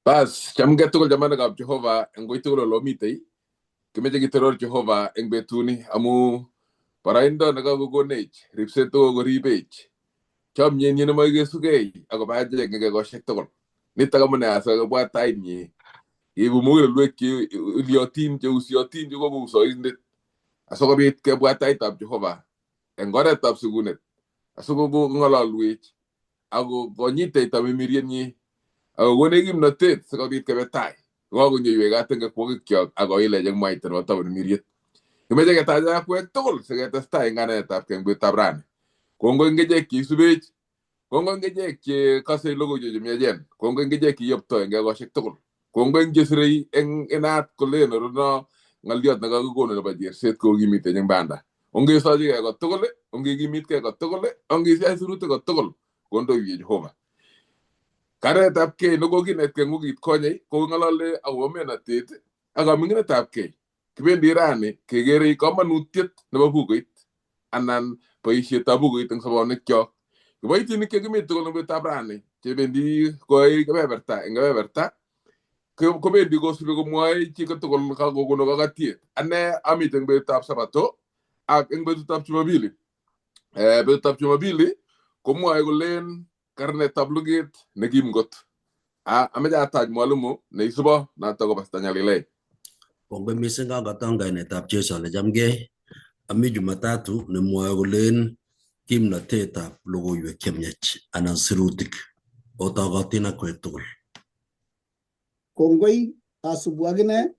Bas, chamgei tugul chamanikab Jehova eng koi tugul ole omitei. Kimeche kitoror Jehova eng betuni amu boroindo nekakokonech, ripset kokoribech. Chomyenyi nemoikesugei akobo achek eng ekosiek tugul. Nitok amune asikobwa tainyi. Ibu mugulelwek che ilyotin, che usiotin, che kokousoindet. Asikobit kebwa taitab Jehova eng oretab sikunet. Asikong'ololwech ako konyitech tamirmirienyi akokonech kimnotet sikobit kebe tai. Kokakonyoiwech kat eng kakwokikyok ak koilech eng mwaita nebo tamirmiriet. Kimeche ketach akwek tugul siketestai eng kanetab eng betutab rani. Kongoi eng ichek cheisubech, kongoi eng ichek chekasei logoiwek chemiachen, kongoi eng ichek cheiyoptoi eng ekosiek tugul, kongoi eng chesirei eng inat kolen orono ng'oliot nekakikonu nebo cherset kokimitech eng banda. Ongesochigei kotugul, ongekimitkei kotugul, ongesiyai sirutik kotugul, kondoiwech Jehova. Karetab kei nekokinetkei eng wikit konye koking'olole akobo menotet ak kaming'inetab kei. Kibendi rani kekerei komonutiet nebo bukuit anan boisietab bukuit eng sobonwekyok. Kiboitinik chekimi tugul eng betutab rani chebendi koyoe kebeberta eng kebeberta kobendi kosubi komwoe chi tugul kakokonu kakatiet. Ane amiten eng betutab Sabato ak eng betutab Jumapili. Betutab Jumapili komwoe kolen karnetab luget nekim kot. Ameche atach mwalimu neisubo noto ko Pastor Nyalilei. Kongoi mising akoton kainetab Jesu ale chamgei. Ami Jumatatu nemwoe kolen kimnotetab logoiwek chemiach anan sirutik. Otokotin akwek tugul. Kongoi asubu akine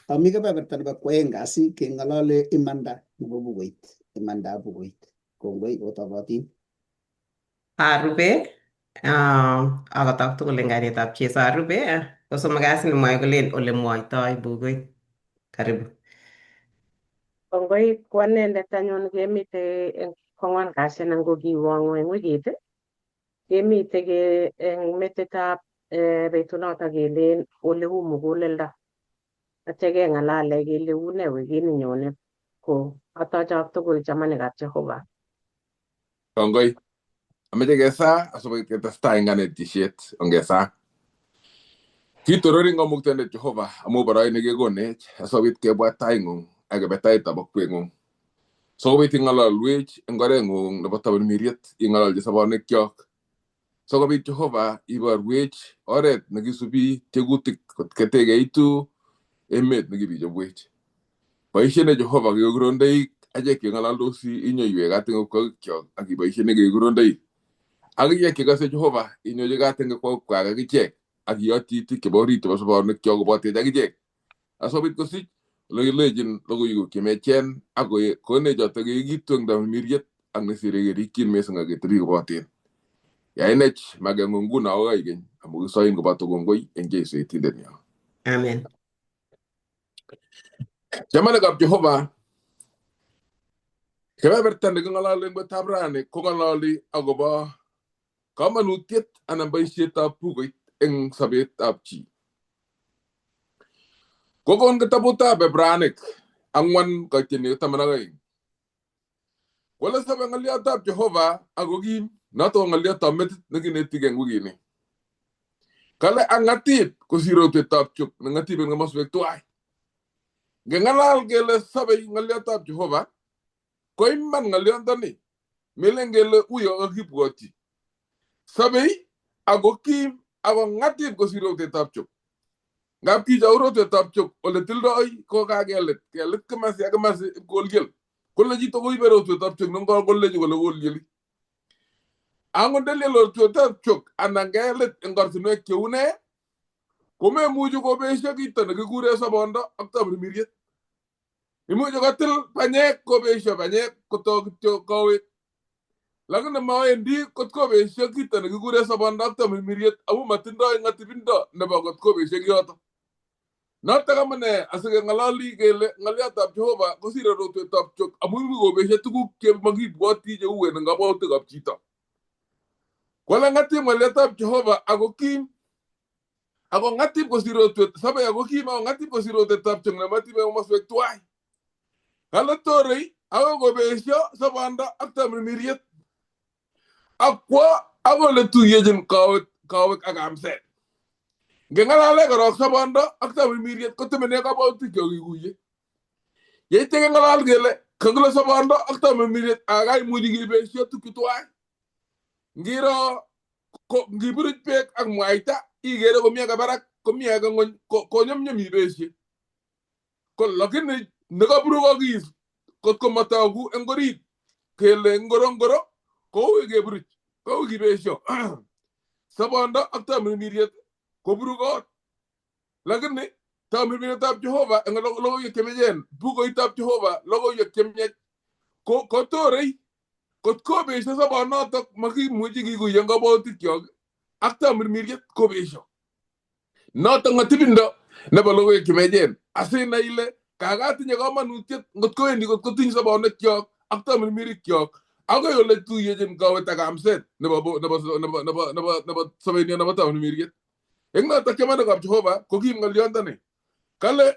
ami kebeberta nebo kwoeng kasi keng'olole imanda nebo bukuit, imandab bukuit. Kongoi otokotin. Arube akotok tugul eng kainetab Jesu. Arube ko somok kasi nemwoe kolen ole mwoitoi bukuit. Karibu. Kongoi ko anendet anyun kemite eng kwangwan kasi anan ko kiwong'u eng wikit kemite ke eng metitab betunoto kelen ole uu muguleldo. Atya keng'alale kele une wikini nyone ko atochok tugul chamanikab Jehova. Kongoi. Ameche kesaa asikobit ketestai eng kanetisiet. Ongesaa. Kitorori eng Kamuktaindet Jehova amu boroin nekekonech asikobit kebwa taing'ung ak kebe taitab akweng'ung. Sikobit ing'ololwech eng oreng'ung nebo tamirmiriet ing'ololchi sobonwekyok. Sikobit Jehova iborwech oret nekisubi tiegutik kot ketekeitu emet nekibichobwech. Boisien Jehova kekorondoik achek cheng'ololdosi inyoiwech kat eng kokwokikyok ak iboisien kekorondoik. Ak ichek chekose Jehova inyochi kat eng kokwokikwak ak ichek ak iyotyi itik chebo orit chebo sobonwekyok kobotech ak ichek. Asikobit kosich olekilechin logoiwek chemiachen ak konech choto keekitu eng tamirmiriet ak nesire kerikyin mising ak ketebi koboten. Yainech makeng'ung nguno akoi koikeny amu kisoin koboto kongoi eng Jesu etindenyo. Amen. Chamanikab Jehova, kebeberta neking'ololi eng betutab rani kong'ololi akobo komonutiet anan boisietab bukuit eng sobetab chi. Kokon kitabutab Ebranik 4:12. Kole sobe ng'oliotab Jehova ako kim, noto ko ng'oliotab metit nekinetigei eng wikini. Kale ang'atip kosir rotwetab chuk neng'atip eng komoswek tuwai. Ngeng'alal kele sobei ng'oliotab Jehova, ko iman ng'oliondoni melen kele uyo kakibwotyi. Sobei ako kim ako ng'atip kosir rotwetab chuk. Ngap kichou rotwetab chuk ole tildoi ko kakelit, kelit komasi ak komasi ipkolyel. Kole chito koibe rotwetab chuk nengo kolechi kole kolyeli. Angot ndelyel rotwetab chuk anan kelit eng ortinwek cheu nee, komemuchi kobesio kito nekikure sobondo ak tamirmiriet. Imuchi kotil banyek kobesio banyek kotok kityo kowek. Lakini mawendi kot kobesio kito nekikure sobondo ak tamirmiriet amu matindoi ng'atibindo nebo kot kobesio kiyoto. Notok amune asikeng'ololi kele ng'oliotab Jehova kosire rotwetab chuk amu imuch kobesio tuguk chemakibwoti cheuen eng kabwatutikab chito. Kole ng'atip ng'oliotab Jehova ako kim ako ng'atip kosir rotwet sobe ako kim ako ng'atip kosir rotwetab chuk nematip eng komoswek tuwai. Kale torei akoi kobesio sobondo ak tamirmiriet ak kwo akoi ole tuyechin kowek ak kamset. Ngeng'alale korok sobondo ak tamirmiriet kotemene kabwatutik kyok kikuye. Yeityo keng'alal kele kakile sobondo ak tamirmiriet akaimuchi kibesyo tukchu tuwai. Ngiro ko ngiburuch beek ak mwaita ikere komi age barak komi age ng'wony konyumnyum ibesye. Ko lakini nekaburukokis kot ko matoku eng orit kele ngoro ngoro koui keburuch koui kibesyo. Sobondo ak tamirmiriet koburukot. Lakini tamirmirietab Jehova eng logoiwek chemiachen, bukuitab Jehova logoiwek chemiach kotorei kot kobesyo sobonotok makimuchi kikuyo eng kabwatutikyok ak tamirmiriet kobesyo. Notok ng'atibindo nebo logoiwek chemiachen asinai ile kakatinye komonutiet ngot kowendi kot kotiny sobonwekyok ak tamirmirikyok akoi ole tuyechin kowet ak kamset nebo nebo nebo nebo nebo nebo sobenyo nebo tamirmiriet. Eng notok chamanikab Jehova ko kim ng'olyondoni. Kale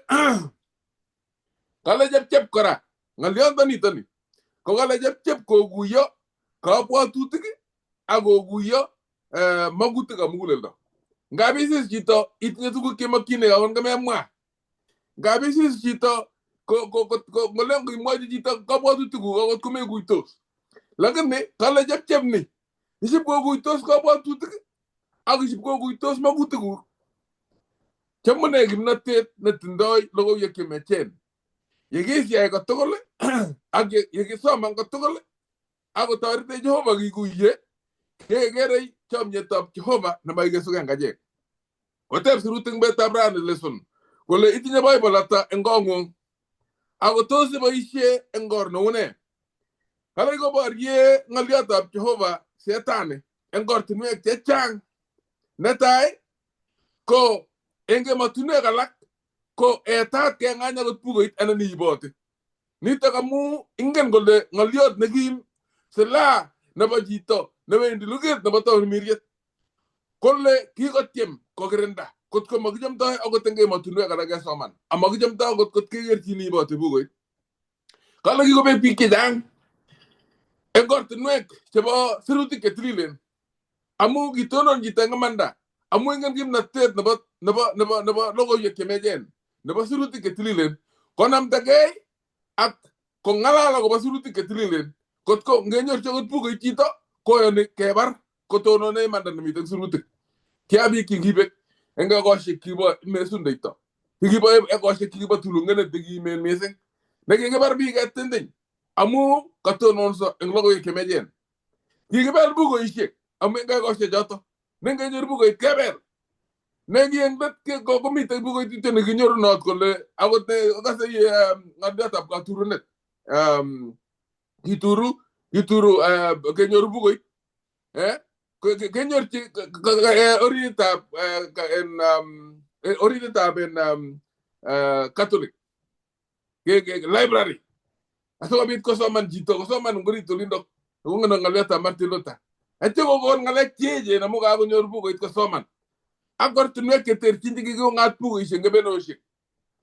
kale chepchep kora ng'olyondonitoni ko kale chepchep kokuyo kabwatutik ak kokuyo makutikab muguleldo. Ngap isis chito itinye tuguk chemokchinigei akot ngomemwa. Ngap isis chito ngolen imwochi chito kabwatutikuk akot komekuitos. Lakini kale chepchep ni isip kokuitos kabwatutik ak isip kokuitos makutikuk. Chamune kimnotet netindoi logoiwek chemiachen. Yekisiai kotugul ak yekisoman kotugul ak kotoretech Jehova kikuye kekere chomyetab Jehova nemakikesuken kachek. Koteb sirutik eng betutab rani lesson kole itinye Bible ata eng kong'ung ako tos iboisie eng or neu nee. Kale koborye ng'olyotab Jehova Setani eng ortinwek chechang. Netai ko eng emotinwek alak ko etat keng'any akot bukuit anan iibote. Nitok amu ingen kole ng'olyot nekim silaha nebo chito newendi luget nebo tamirmiriet kole kikotyem kokirinda kot ko makichomdoi akot eng emotinwek alak kesoman amakichomdoi akot kot kekerchin iibote bukuit. Kale kikobek biik chechang eng ortinwek chebo sirutik chetililen amu kitonon chito eng imanda amu ingen kimnatet nebo nebo nebo nebo logoiwek chemiachen nebo sirutik chetililen konamdagei ak kong'alal akobo sirutik chetililen kot ko ngenyorchi akot bukuit chito koyoni kebar kotonone imanda nemiten sirutik. Kia biik chekibek eng ekosiek kibo mesundeito kikibo ekosiek kikibo tulungenet nekimen missing nekikibar biik etindiny amu katononso eng logoiwek chemiachen. Kikibel bukuisiek amu eng ekosiek choto nengenyor bukuit kebel. Neki eng let komitei bukuit kityo nekinyorunot kole akot akase ng'olyotab katurunet kituru kituru kenyoru bukuit kenyorchi orititab en orititab en Catholic library asikobit kosoman chito kosoman eng orit olindok kongen ng'olyotab Martin Luther. Atyo kokon ng'alek cheechen amu kakonyor bukuit kosoman ak ortinwek cheterchin chekikiung'at bukuisiek eng kebenosiek.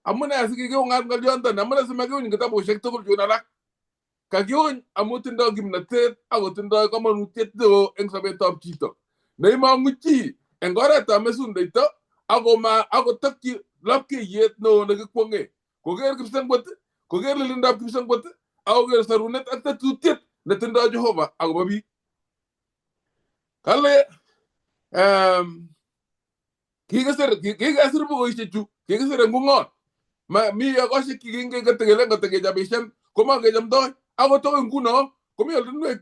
Amune asikikiung'at ng'olyondoni? Amune simakiuny kitabusiek tugul chun alak? Kakiuny amu tindoi kimnatet ak kotindoi komonutiet neo eng sobetab chito neimong'u chi eng oretab mesundeito akoma akotokyi lapkeiyet neo nekikwong'e koker kipsengwet koker lilindab kipsengwet ak koker sorunet ak tetutiet netindoi Jehova akobo biik. Kale kikesir bukuisiechu kikisir eng ung'ot. Mi ekosiek chekingen kele ngotekechobishan komakechomdoi akot akoi nguno komi ortinwek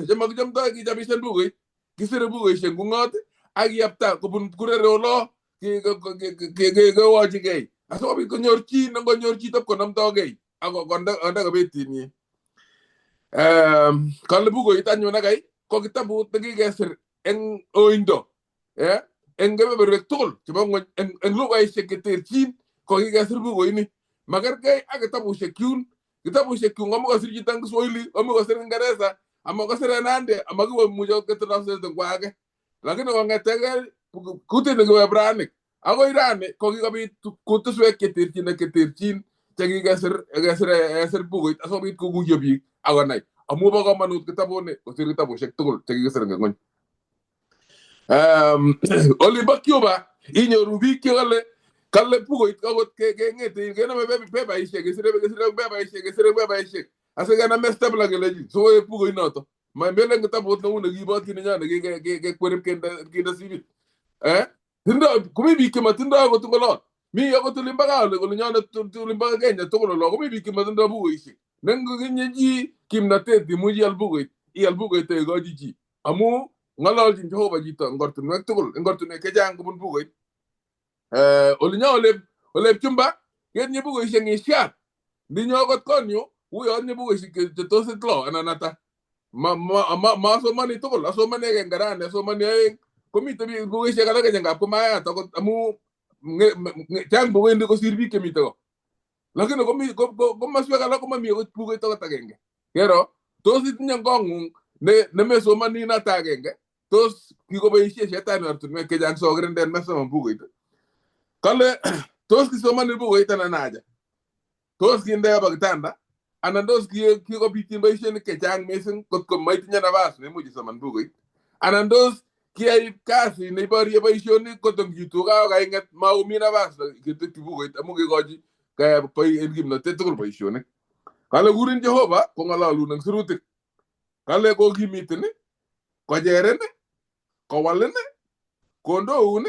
chemakichomdoi kechobishan bukuit. Kisire bukuisiek eng ung'ot ak kiyapta kobun kurere olo kewochigei asikobit konyor chi nengonyor chito konomdogei ak konde kobetinyi. Kale bukuit anyun akai ko kitabut nekikesir eng oindo eng kebeberwek tugul chebo ng'wony eng lugaisiek cheterchin ko kikesir bukuini. Makergei ak kitabusiek chun. Kitabusiek chun komuch kosir chito eng Kiswahili, komuch kosir Kiingereza, ama kosir en Nandi, ama kimuch ketranslate kwa age. Lakini kong'etegei kutit nekibo Ibranic akoi rani ko kikobit kutuswek cheterchin ak cheterchin chekikesir kesir bukuit asikobit kokuyo biik akonai amu bo komonut kitabuni kosir kitabusiek tugul chekikisir eng ng'wony. Olibo Cuba Inyoru biik chekale kale bukuit akot keng'ete kenome pepaishek kesire pepaishek kesire pepaishek asikename stapler kelechi sikoek bukuit noto. Melen kitabut neu nekiiboti nenyo nekekwerip kinde sibit. Tindo komi biik chematindoi akot eng olot. Mi akot olimbo gaa olinyonet olimbo Kenya tugul olo komi biik chematindoi bukuishek. Nengokinye chi kimnatet imuchi ial bukuit, ial bukuit ak ikochi chi. Amu ng'ololchin Jehova chito eng ortinwek tugul, eng ortinwek chechang kobun bukuit. Olinyo olep chumba ketinye bukuishek ng'isiat. Ndinyo akot konyu uyo atinye bukuishek che tos it lo anan ata. Masomoni tugul, asomoni agenge rani, asomoni aeng. Komite bukuishek alak che ngap komayat akot amu chang bukuinik kosir biik chemite ko. Lakini komi komoswek alak komami akot bukuit akot agenge. Kero tos itinye kong'ung nemesomoni noto agenge, tos kikoboisie shetani ortinwek chechang sikokirinden mesoman bukuit. Kale tos kisomoni bukuit anan aja? Tos kinde koba kitanda anan tos kikobityin boisionik chechang mising kotko maitinye nafas neimuch isoman bukuit. Anan tos kiyai kasi neiborie boisionik kotko ngiitu gaa kaing'et makomi nafas ketekyi bukuit amu kikochi en kimnotet tugul boisionik. Kale kurin Jehova kong'ololun eng sirutik. Kale kokimitin, kocherin, kowalin, kondoun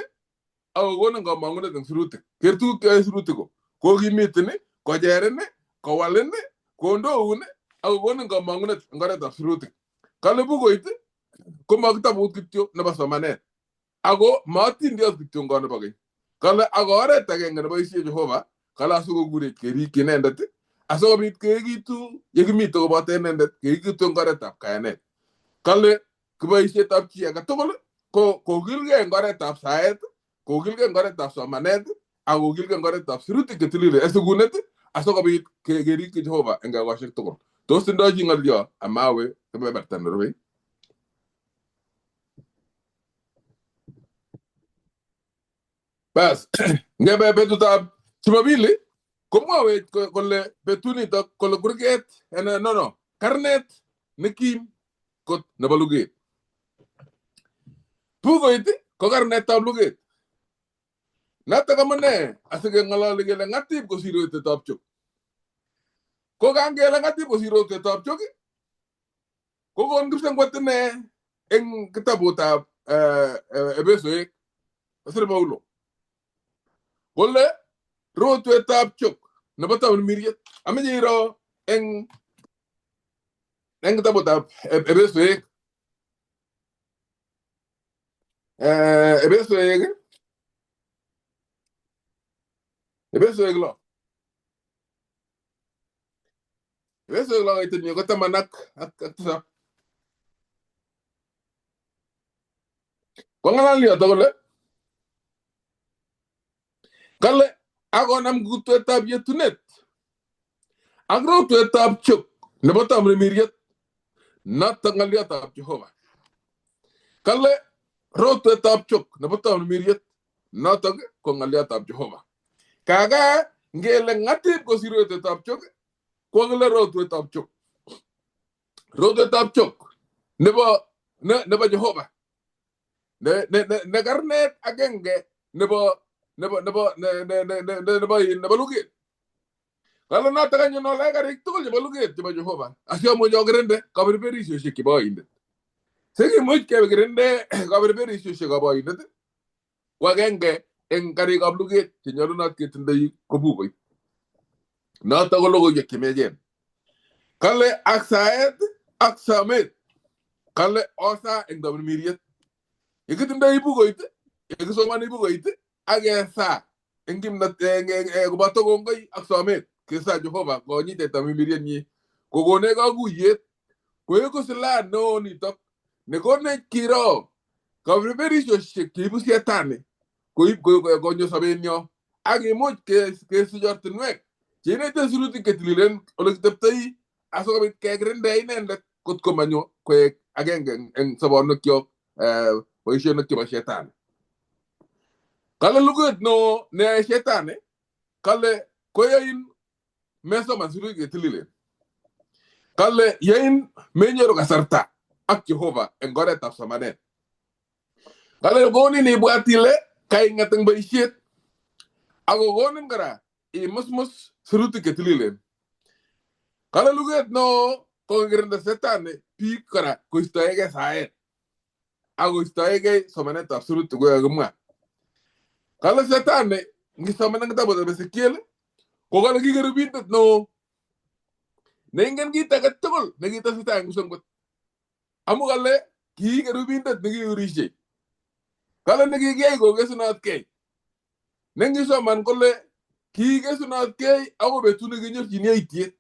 ak kokonin komong'unet eng sirutik. Ker tuguk cheyoe sirutik ko kokimitin, kocherin, kowalin, kondoun ak kokonin komong'unet eng oretab sirutik. Kale bukuit koma kitabut kityo nebo somanet ako ma atindiot kityo ngo nebo keny. Kale ako oret agenge neboisie Jehova kale asikokurech kerikyi inendet asikobit keekitu yekimite koboto inendet keekitu eng oretab kayanet. Kale kiboisietab chi age tugul ko kokilgei eng oretab saet, kokilgei eng oretab somanet ak kokilgei eng oretab sirutik chetililen asikunet asikobit kerikyi Jehova eng ekosiek tugul. Tos tindoi chi ng'olyo amawe kebeberta nerubei? Bas, ngebe betutab Jumapili komwawech kole betunitok kole kurget no karnet nekim kot nebo luget. Bukuit ko karnetab luget. Notok amune asikeng'ololi kele ng'atip kosir rotetab chok. Ko kangele ng'atip kosir rotetab chok kokon kipsengwet ine eng kitabutab Ebesoek kosir Paulo kole rotwetab chok nebo tamirmiriet. Ameche iro eng kitabutab Ebesoek. Ebesoek 6. Ebesoek 6 kaitunyi ko 17. Kong'alal yoto kole kale akonam kutwetab yetunet ak rotwetab chok nebo tamirmiriet notok ng'oliotab Jehova. Kale rotwetab chok nebo tamirmiriet notok ko ng'oliotab Jehova. Kaka ngele ng'atip kosir rotwetab chok ko kile rotwetab chok. Rotwetab chok nebo Jehova ne karnet agenge nebo luget. Kale notok anyun olai karik tugul chebo luget chebo Jehova asiamuch okirinde kaberberisiosiek chebo oindet. Sikimuch kekirinde kaberberisiosiek ab oindet ko agenge eng karikab luget chenyolunot ketindoi ko bukuit. Notok ko logoiwek chemiachen. Kale ak saet ak somet. Kale osa eng tamirmiriet. Yekitindoi bukuit, yekisomoni bukuit ak kesaa eng koboto kongoi ak somet kesaa Jehova konyitech tamirmirienyi kokonech kakuyet koeku silaha neo nitok nekonech kiro kaberberisiosiek cheibu shetani koib konyo sobenyo ak imuch kesich ortinwek cheinete sirutik chetililen ole kiteptoi asikobit kekirinde inendet kotko manyo koek agenge eng sobonwekyok boisionik chebo shetani. Kale luget neo neyoe shetani kale koyoin mesoman sirutik chetililen. Kale yoin menyoru kasarta ak Jehova eng oretab somanet. Kale konin ibwat ile Kaing'et eng boisiet akokonin kora imusmus sirutik chetililen. Kale luget neo kokirinda setani biik kora koistoegei saet ak koistoegei somanetab sirutik kokakimwa. Kale setani ngisoman eng kitabutab Ezekiel ko kale ki kerubindet neo neingen kit age tugul nekitesetai eng kipsongot amu kale ki kerubindet nekiurishei. Kale nekikiyai kokesunotkei. Nengisoman kole kikesunotkei akoi betut nekinyorchin yaitiet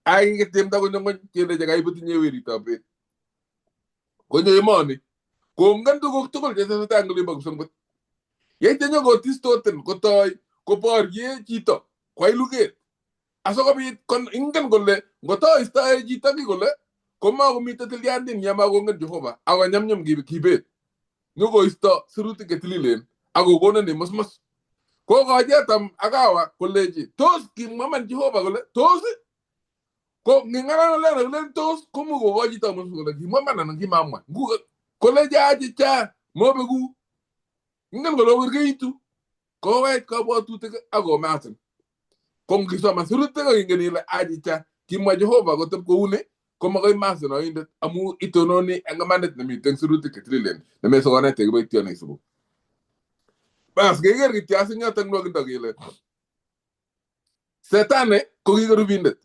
ak kiketemda konyo ng'ony kelechi kaibut inye weritab bet. Konyo emoni kongen tuguk tugul chetesetai eng olimbo kipsongot. Yeityo nyokotistoten kotoi koborye chito kwai luget asikobit ingen kole ngotoistoe chito ki kole komakomite tilyandit yamakongen Jehova ako nyamnyum kibet. Nyokoisto sirutik chetililen akokonin imusmus. Kokochi Adam ak Hawa kolechi tos kimwa man Jehova kole tos ko nging'alal len tos komuch kokochi chito musmus kole kimwa man anan kimamwa. Kolechi achicha mobeku. Ingen kole okerkeitu. Kowech kabwatutik ak komasin. Ko ngisoman sirutik ak ingen ile achicha kimwa Jehova koteb kouni komakoi masin oindet amu itononi eng imanit nemiten sirutik chetililen nemesokonete kiboitiot neisubu. Bas keker kityo as eng yotok nwokindo kele Setani ko ki kerubindet.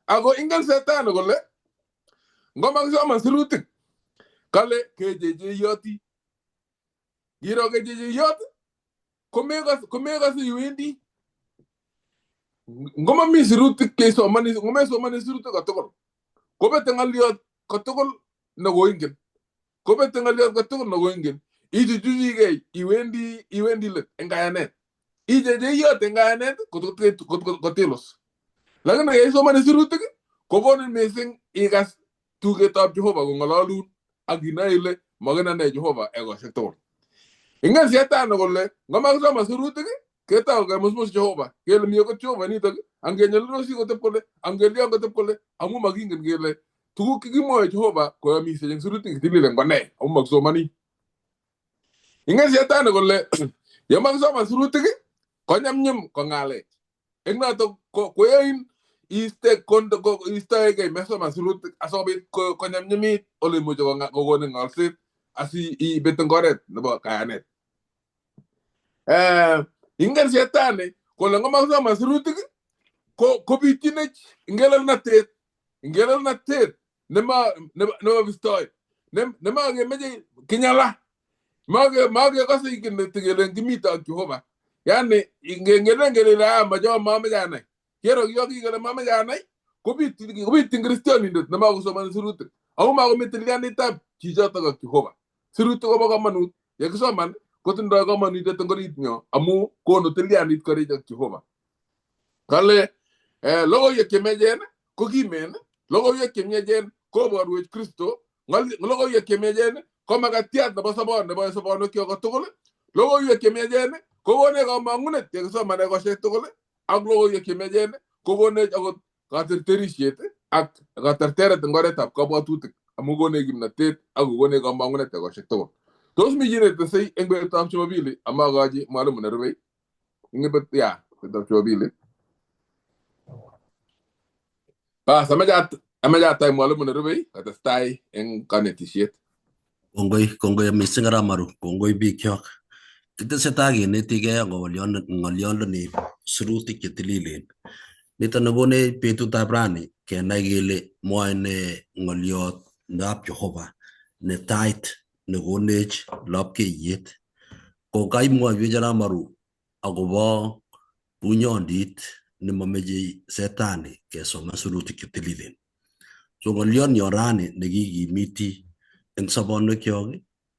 Ako ingen Setani kole ngomakisoman sirutik kale kechecheyoti. Ngiro kechecheyot komekase iwendi. Ngomami sirutik keisomani, ngomesomani sirutik kotugul kobete ng'oliot kotugul nekoingen. Kobete ng'oliot kotugul nekoingen. Ichuchuchigei iwendi let eng kayanet. Ichecheyot eng kayanet kotelos. Lakini yeisomani sirutik kokonin missing ikas tugetab Jehova kong'ololun ak inoe ile moken ane Jehova ekosiek tugul. Ingen Shetani kole ngomakisoman sirutik ketou kemusmus Jehova kele mi okot Jehova nitok angenyolildosi koteb kole angelion koteb kole amu makingen kele tuguk chekimwoe Jehova koyomisie eng sirutik chetililen ko nee amu makisomoni. Ingen Shetani kole yemakisoman sirutik konyumnyum kong'alech. Eng notok koyoin istoegei mesoman sirutik asikobit konyumnyumit ole imuche kokonin ng'olset asi ibet eng oret nebo kayanet. Ingen Shetani kole ngomakisoman sirutik kobityinech ngelelnatet nemabistoi nemakemeche kinyala makekose kelen kimito ak Jehova. Yani ngelen kelele macho mameche anai kero kele mameche anai kobityin kristionindet nemakosoman sirutik ako makomi tilyanitab chichotok ak Jehova. Sirutik kobo komonut yekisoman kotindoi komonutiet eng orit nyo amu konu tilyandit korich ak Jehova. Kale logoiwek chemiachen ko kimen, logoiwek chemiachen koborwech Kristo, logoiwek chemiachen ko makatiat nebo sobon nebo sobonwekyok kotugul, logoiwek chemiachen kokonech komong'unet yekisoman ekosiek tugul ak logoiwek chemiachen kokonech akot katerterisiet ak katerteret eng oretab kabwatutik amu konech kimnatet ak kokonech komong'unet ekosiek tugul. Tos mi chi netesei eng betutab Jumapili amakochi mwalimu nerubei eng betutab Jumapili? Bas amache atai mwalimu nerubei kotestai eng konetisiet. Kongoi missing Arap Maru, kongoi bikyok. Kitesetai kinetigei akobo ng'olyondoni sirutik chetililen. Niton nekonech betutab rani kenai kele mwoe nee ng'olyot ab Jehova ne tait nekonech lapkeiyet. Ko kaimwoiwech Arap Maru akobo bunyondit nemomeche Setani kesoman sirutik chetililen. So ng'olyot nyon rani nekikimiti eng sobonwekyok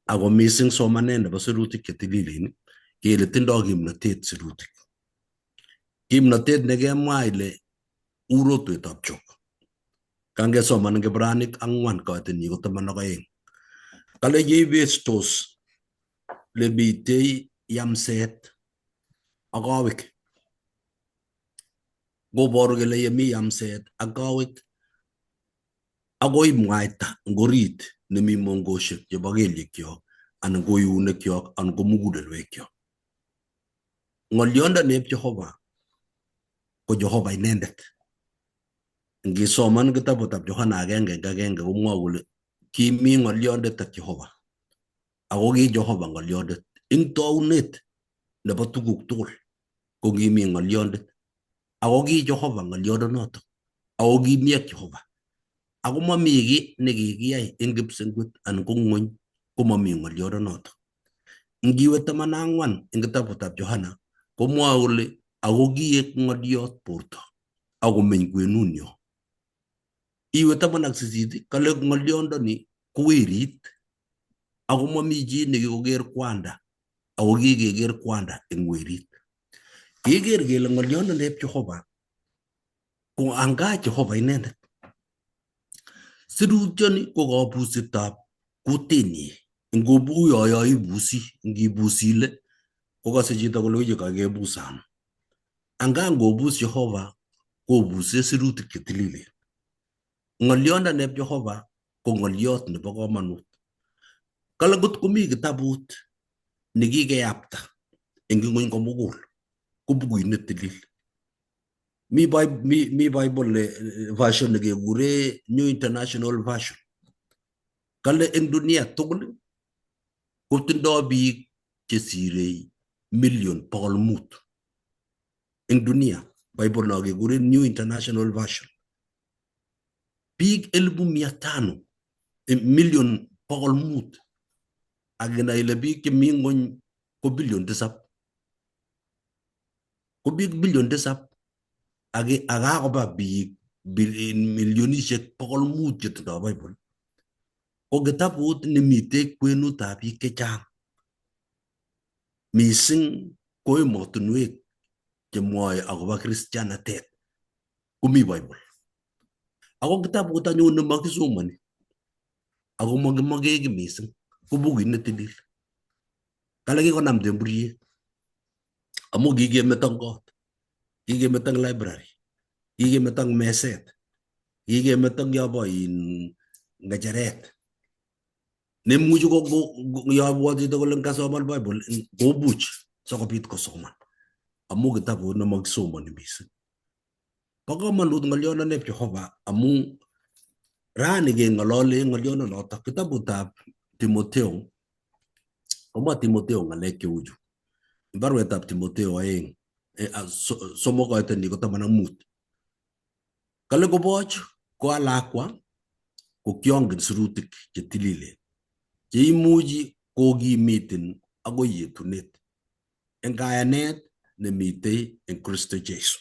ako missing somanet nebo sirutik chetililen kele tindoi kimnotet sirutik. Kimnotet nekemwa ile u rotwetab chok. Kangesoman eng Ibranik 4 koitenyi ko 12. Kale yeibestos lemitei yamset ak kowek. Koboru kele yemi yamset ak kowek akoi mwaita eng orit nemi mongoshek chebo kelyekyok anan ko eunekyok anan ko mugulelwekyok. Ng'olyondonib Jehova ko Jehova inendet. Ngisoman kitabutab Yohana 1:1 komwoe kole kimi ng'olyondet ak Jehova. Ako ki Jehova ng'olyondet. Eng tounet nebo tuguk tugul ko kimi ng'olyondet. Ako ki Jehova ng'olyondonoto. Ako kimi ak Jehova. Ako mami kiy nekikiyai eng kipsengwet anan ko ng'wony komami ng'olyondonoto. Ngiwe 14 eng kitabutab Yohana komwoe kole ako kiek ng'olyot borto akomeny kwenunyo. Iwe 18 kale ng'olyondoni ko werit ako mami chi nekikoker kwanda ako kikeker kwanda eng werit. Keker kele ng'olyondoneb Jehova ko anga Jehova inendet. Sirutyoni ko kabusetab kutinyi. Ngobu yo ibusi, ngibusi ile kokase chito kole oye kakebusan. Anga ngobus Jehova kobuse sirutik chetililen. Ng'olyondoneb Jehova ko ng'olyot nebo komonut. Kale ngot komi kitabut nekikeyapta eng ing'weny komugul ko bukuit netilil. Mi Bible version nekekure New International Version. Kale eng dunia tugul kotindoi biik chesirei 500,000,000 eng dunia. Bible no kekure New International Version. Biik 500,000, 500,000,000. Ak inai ile biik chemi ng'wony ko 7 billion. Ko biik 7 billion ak kakoba biik 500,000,000 chetindoi Bible. Ko kitabut nemitei kwenutab biik chechang. Mising ko emotinwek chemwoe akobo kristianatet komi Bible. Ako kitabut anyun nemakisomoni ako makimoke kiy mising ko bukuit netilil. Kale kikonam temburiet amu kikemeto eng kot, kikemeto eng library, kikemeto eng meset, kikemeto eng yobo in ng'echeret. Nemuchi yo bwoti chito kole ngasoman Bible kobuch sikobit kosoman. Amu kitabut nemakisomoni mising. Bo komonut ng'olyondoneb Jehova amu rani keng'olole ng'olyondo notok kitabutab Timoteo komwa Timoteo ng'alek cheuchu. Baruetab Timoteo 2 3 koiteni ko 15. Kale koboch ko alakwa ko kiongen sirutik chetililen cheimuchi kokimitin akoi yetunet eng kayanet nemitei eng Kristo Jesu.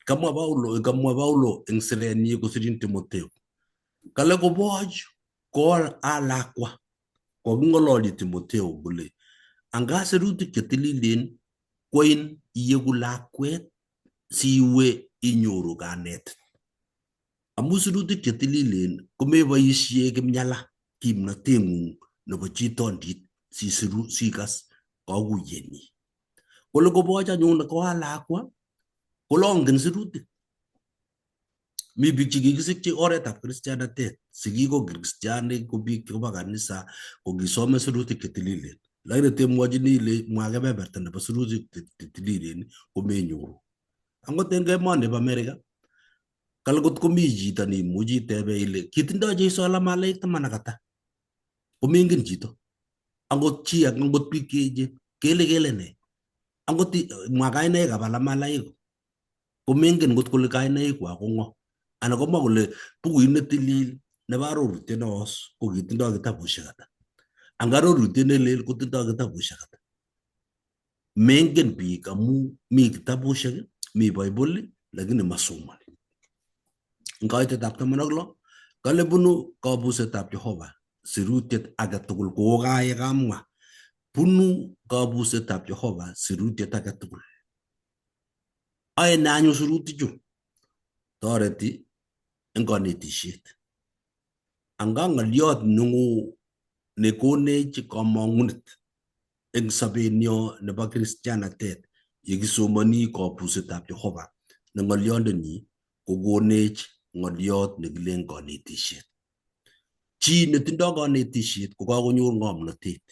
Kamwa Paulo eng sirenyi kosirin Timoteo. Kale koboch ko alakwa koking'ololchi Timoteo kole anga sirutik chetililen koin iyeku lakwet siwe inyoru kanetet. Amu sirutik chetililen komeboisie kimnyala kimnoteng'ung nebo chitondit sisiru sikas kakuyenyi. Kole koboch anyun ko alakwa kole ongen sirutik. Mi biik chekikisikyi oretab kristianatet, sigik ko kristianik ko biik chebo kanisa ko kisome sirutik chetililen. Lakini temwochini ile mwa kebeberta nebo sirutik chetililen komenyoru. Angot eng emoni bo Amerika, kale kot komi chito neimuchi itebe ile kitindoi Jeiso alamalaik taman ak ata, komengen chito. Angot chi ak angot biik cheechen kele kele ne. Angot mwa kainaikab alamalaik komengen ngot kole kainaikwak ko ng'o. Anan komwa kole bukuit netilil nebo arorutiet neos ko kitindoi kitabushek ata. Anga arorutiet nelel kotindoi kitabushek ata. Mengen biik amu mi kitabushek, mi Bible, lakini masomoni. Eng koitetab 16, kale bunu kabusetab Jehova sirutiet age tugul kokaye kamwa. Bunu kabusetab Jehova sirutiet age tugul. Ae ne anyun sirutichu? Toreti eng konetisiet. Anga ng'oliot nengu nekonech komong'unet eng sobenyo nebo kristianatet yekisomoni kabusetab Jehova ne ng'olyondoni kokonech ng'oliot nekilen konetisiet. Chi netindoi konetisiet ko kakonyor ng'omnotet.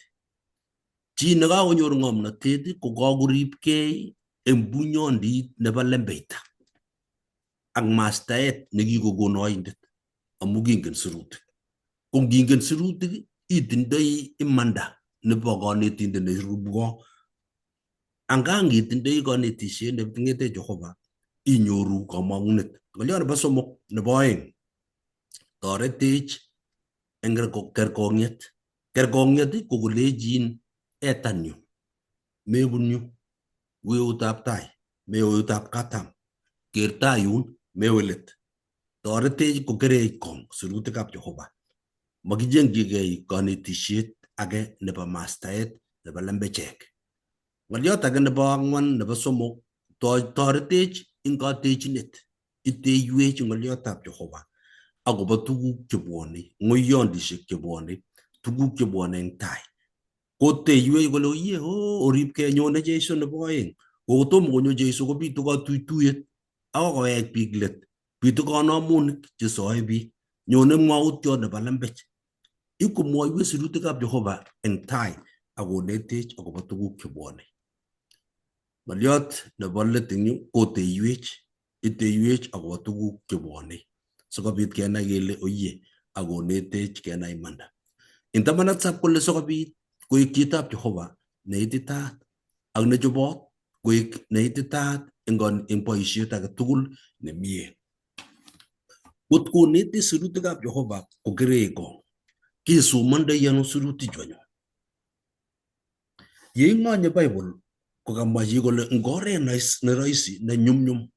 Chi nekakonyor ng'omnotet ko kakoribkei eng bunyondit nebo lembeita ak mastaet nekikokon oindet amu kingen sirutik. Ko ngingen sirutik itindoi imanda nebo konetindet neirubwo. Anga ngitindoi konetisiet neng'ete Jehova inyoru komong'unet. Ng'olyo nebo somok nebo oeng, toretech eng kerkong'et. Kerkong'et ko kolechin etan yu, mebun yu, weutab tai, meweutab katam, ker tai yun, mewe let. Toretech kokerech kong sirutikab Jehova. Makichengchigei konetisiet age nebo mastaet nebo lembechek. Ng'olyot age nebo ang'wan nebo somok, toretech eng katechinet. Iteywech ng'olyotab Jehova akobo tuguk chebwone, ng'oyondishek chebwone, tuguk chebwone eng tai. Koteywech kole oye o oripkei nyone Jesu nebo oeng. Kotomo konyo Jesu kobitu katuituyet ako kowech biik let. Bitu kanamunik chesoe biik. Nyone mwautiot nebo lembech. Ikomwoiwech sirutikab Jehova eng tai akonetech akobo tuguk chebwone. Ng'olyot nebo let eng yu koteywech, iteywech akobo tuguk chebwone sikobit kenai kele oye akonetech kenai imanda. Eng taman ak tisab kole sikobit koek chitab Jehova neititaat ak nechobot koek neititaat eng boisiet age tugul nemie. Ngot konetech sirutikab Jehova kokerech kong, kesomondoi ano sirutichu anyun? Yeing'onye Bible kokamwa chi kole eng oret ne rahisi ne nyumnyum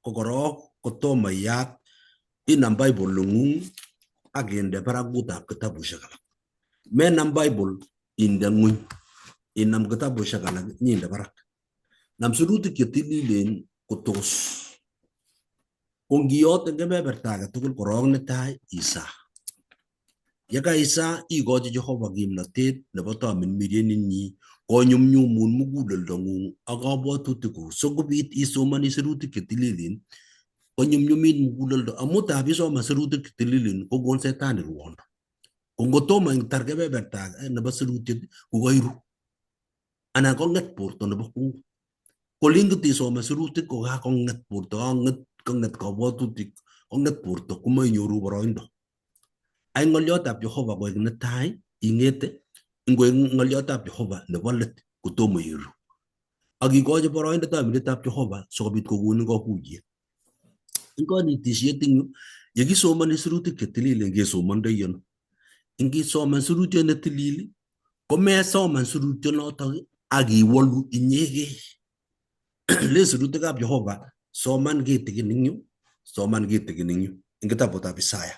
ko korok kotomo iyat inam Bible neng'ung ak inde barakutab kitabushek alak. Menam Bible inde ng'weny, inam kitabushek alak nyinde barak. Nam sirutik chetililen kotos. Ko ngiyot eng kebeberta age tugul korok netai isaa. Yekaisa ikochi Jehova kimnotet nebo tamirmirieninyi konyumnyumun muguleldong'ung ak kabwatutikuk sikobit isomoni sirutik chetililen konyumnyumit muguleldo amu tab isoman sirutik chetililen kokon setani ruondo. Ko ngotomo itar kebeberta age nebo sirutiet kokairu anan kong'et borto nebo kungut. Kolin kitisoman sirutik kokakong'et borto, kong'et kabwatutik, kong'et borto komainyoru boroindo. Ai ng'olyotab Jehova koek netai ing'ete ngoek ng'olyotab Jehova nebo let kotomo iru. Ak ikochi boroindo tamirietab Jehova sikobit kokonin kakuyet. Eng konetisiet eng yu, yekisomoni sirutik chetililen kesomondoi ano? Ngisoman sirutiet netilil komesoman sirutionotok ak iwolu inyegei. Len sirutikab Jehova soman kitikin eng yu, soman kitikin eng yu eng kitabutab Isaya.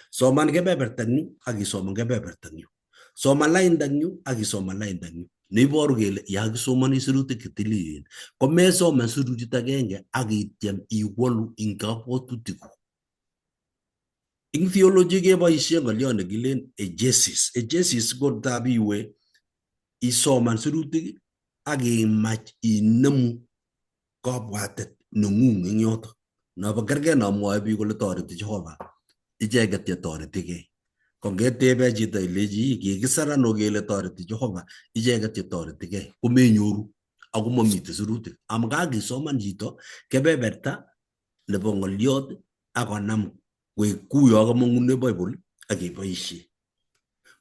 Soman kebeberta eng yu ak isoman kebeberta eng yu. Soman lainda eng yu ak isoman lainda eng yu. Neiboru kele ya kisomoni sirutik chetililen komesoman sirutiet agenge ak ityem iwolu eng kabwatutikuk. Eng theology keboishe ng'olyo nekilen egesis. Egesis ko tab iwe isoman sirutik ak imach inemu kabwatet neng'ung eng yoto. Nobo kerkei nomwoe biik kole toreti Jehova, icheket chetoretigei. Ko ngetebe chito ilechi kikisir ano kele toreti Jehova, icheket chetoretigei komenyoru ako mamitei sirutik. Am kakisoman chito kebeberta nebo ng'olyot akonam koek kuyo kamong'une Bible ak keboishe.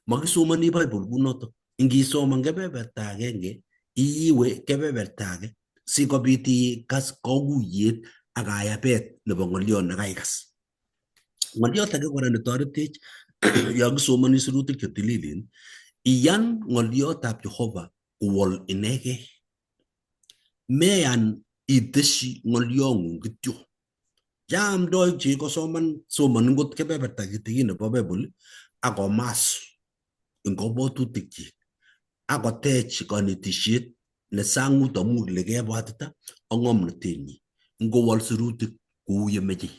Makisomoni Bible kunotok. Ngisoman kebeberta agenge iwe kebeberta age sikobit ikas kakuyet ak kayabet nebo ng'olyot nekaikas. Ng'olyot age kora netoretech yon kisomoni sirutik chetililen iyan ng'olyotab Jehova kowol inegei. Meyan iteshi ng'olyong'ung kityo. Chaamdoik chekikosoman somoni ngot kebeberta kitikin nebo Bible akomas eng kabwatutikyik akotech konetisiet nesangut amu ole kebwatita ak ng'omnotenyi ngowol sirutik kou yemeche.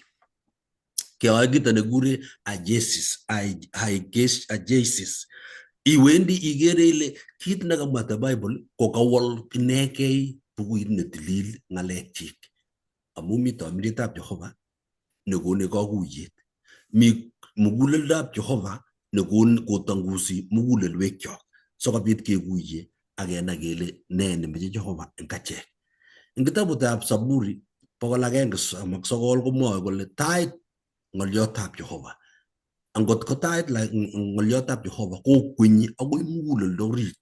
Keyoe kito nekikure agesis, agesis. Iwendi ikere ile kit nekamwaita Bible ko kawol inegei bukuit netilil ng'alekchik amu mi tamirietab Jehova nekonu kakuyet. Mi muguleldab Jehova nekon kotangusi mugulelwekyok sikobit kekuye ak kenai kele ne nemeche Jehova eng achek. Eng kitabutab Saburi 139 komwoe kole tait ng'olyotab Jehova. Angot ko tait ng'olyotab Jehova kokwenyi akoi muguleldo orit.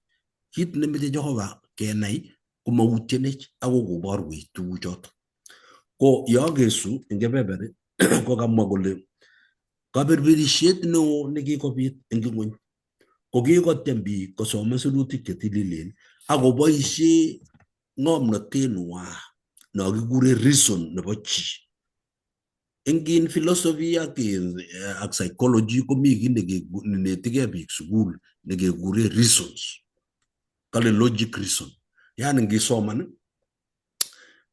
Kit nemeche Jehova kenai komautyenech ako koborwech tuguchoto. Ko yokesu eng kebeberi ko kamwa kole kaberberisiet neo nekikobit eng ing'weny ko kikotyem biik kosoman sirutik chetililen akoboisie ng'omnotet nwa no kikure reason nebo chi. Eng in philosophy ak ak psychology komi kit nenetigei biik sukul nekekure reasons. Kale logic reason. Yani ngisoman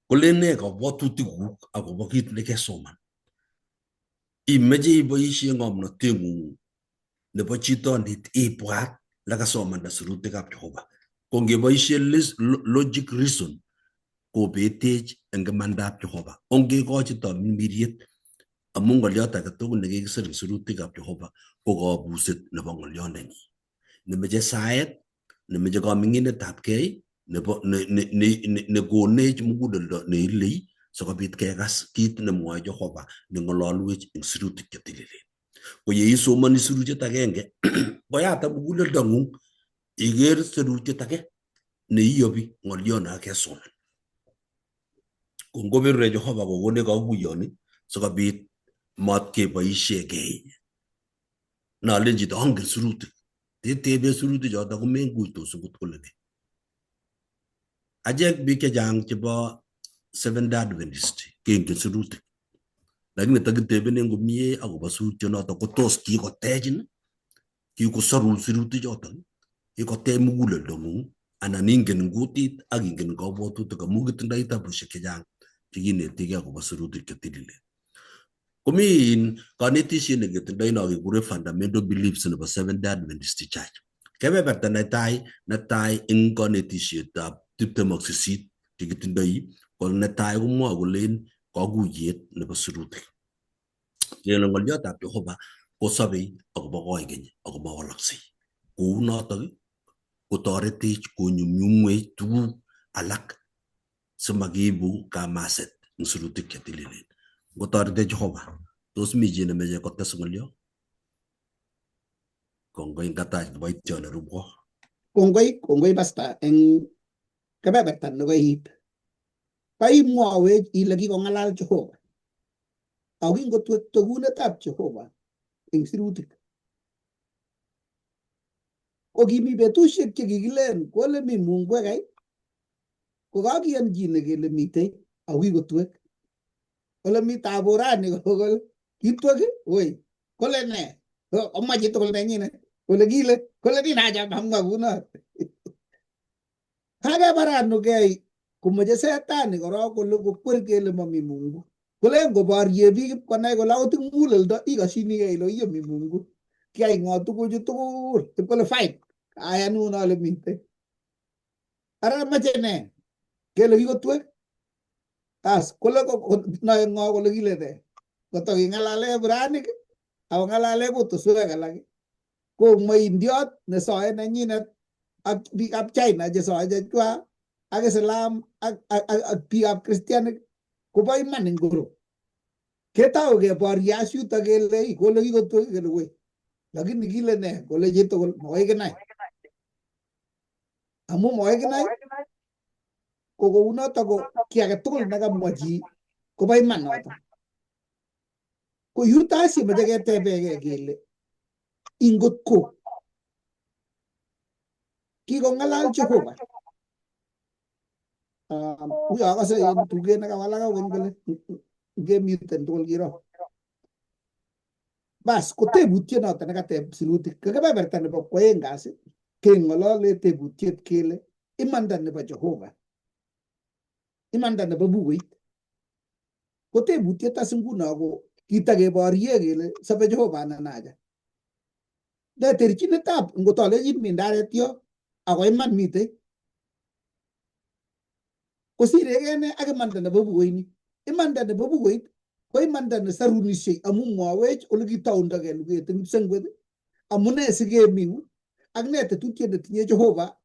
kolen nee kabwatutikuk akobo kit nekesoman. Imeche iboisie ng'omnoteng'ung nebo chitondit ibwat lekasomanda sirutikab Jehova. Ko ngeboisie logic reason kobetech eng imandab Jehova. Ongekochi tamirmiriet amu ng'oliot age tugul nekikisir eng sirutikab Jehova ko kabuset nebo ng'olyondenyi. Nemeche saet, nemeche kaming'inetab kei, nebo nekonech muguleldo neilei sikobit kekas kit nemwoe Jehova neng'ololwech eng sirutik chetililen. Ko yeisomoni sirutiet agenge koyatak muguleldong'ung iker sirutiet age neiyobi ng'oliot nekakesoman. Ko ngoberure Jehova kokonech kakuyoni sikobit matkeboisiekei. Nalen chito angen sirutik. Tetebe sirutik choto komenguitos ngot kole ne. Achek biik chechang chebo Seventh Day Adventist kengen sirutik. Lakini takitebenen komie akobo sirutionoto kotos kikotechin, kikosorun sirutik choton, kikotech muguleldong'ung anan ingen eng kutit ak ingen kabwatutik amu kitindoi kitabushek chechang chekinetigei akobo sirutik chetililen. Komi in konetisiet neketindoi no kekure fundamental beliefs nebo Seventh Day Adventist Church. Kebeberta netai eng konetisietab 28 chekitindoi ko netai komwoe kolen kakuyet nebo sirutik. Kele ng'oliotab Jehova kosobei akobo koikeny ako mawalaksei. Kou notok kotoretech konyumnyumwech tuguk alak simakiibu kamaset eng sirutik chetililen. Ngotoretech Jehova, tos mi chi nemeche kotes ng'olio? Kongoi ngatach kiboityo nerubwo. Kongoi, kongoi pastor eng kebeberta nekoiib. Kaimwowech ile kikong'alal Jehova. Ako kingotwek togunetab Jehova eng sirutik. Ko kimi betusiek chekikilen kole mi Mungu kai, ko kakiyonchine kele mitei ako kikotwek. Kole mi taborani kole kitwek woi kole ne omwa chitugul nenyine kole kile kole kinacham amwa kunot. Kakebaranugei komoche setani korok kole kokwer kele mami Mungu. Kole ngoborye biik ipkonai kole akot ing muguleldo ikoshinigei ile iyo mi Mungu. Kiyai ng'o tuguchu tugul ipkole fine ayanun ale mitei. Ara mache ne? Kele kikotwek? As kole noe ng'o kole kile ne? Koto king'alale Ibranic ako ng'alale kutuswek alak ko moindiot nesoe nenyinet ak biikab China chesoe chechwak ak Islam ak biikab Christianik kobo iman ingoro. Ketou keborye as yuto kele kole kikotwek kele woi. Lakini kile ne kole chitugul makoi kinai. Amu makoi kinai ko kounoto ko kiy age tugul nekamwa chi kobo iman noto. Ko yuto as yemoche ketebegei kele ingotko kikong'alal Jehova. Uyo akose en tuget nekawalak kogeny kole ngemuten tugul kiro. Bas ko tebutiet noto nekateb sirutik. Ko kebeberta nebo kwoeng kasi keng'olole tebutiet kele imanda nebo Jehova. Imanda nebo bukuit. Ko tebutiet as nguno ko kitakeborye kele sobe Jehova anan acha. Ne terchinetab ngot alechin mi ndaret yo ako iman mitei. Kosiregei ne ak imanda nebo bukuini. Imanda nebo bukuit ko imanda nesarunishei amu mwowech ole kitoundogei luget eng kipsengwet, amune sikemi yu ak ne tetutiet netinye Jehova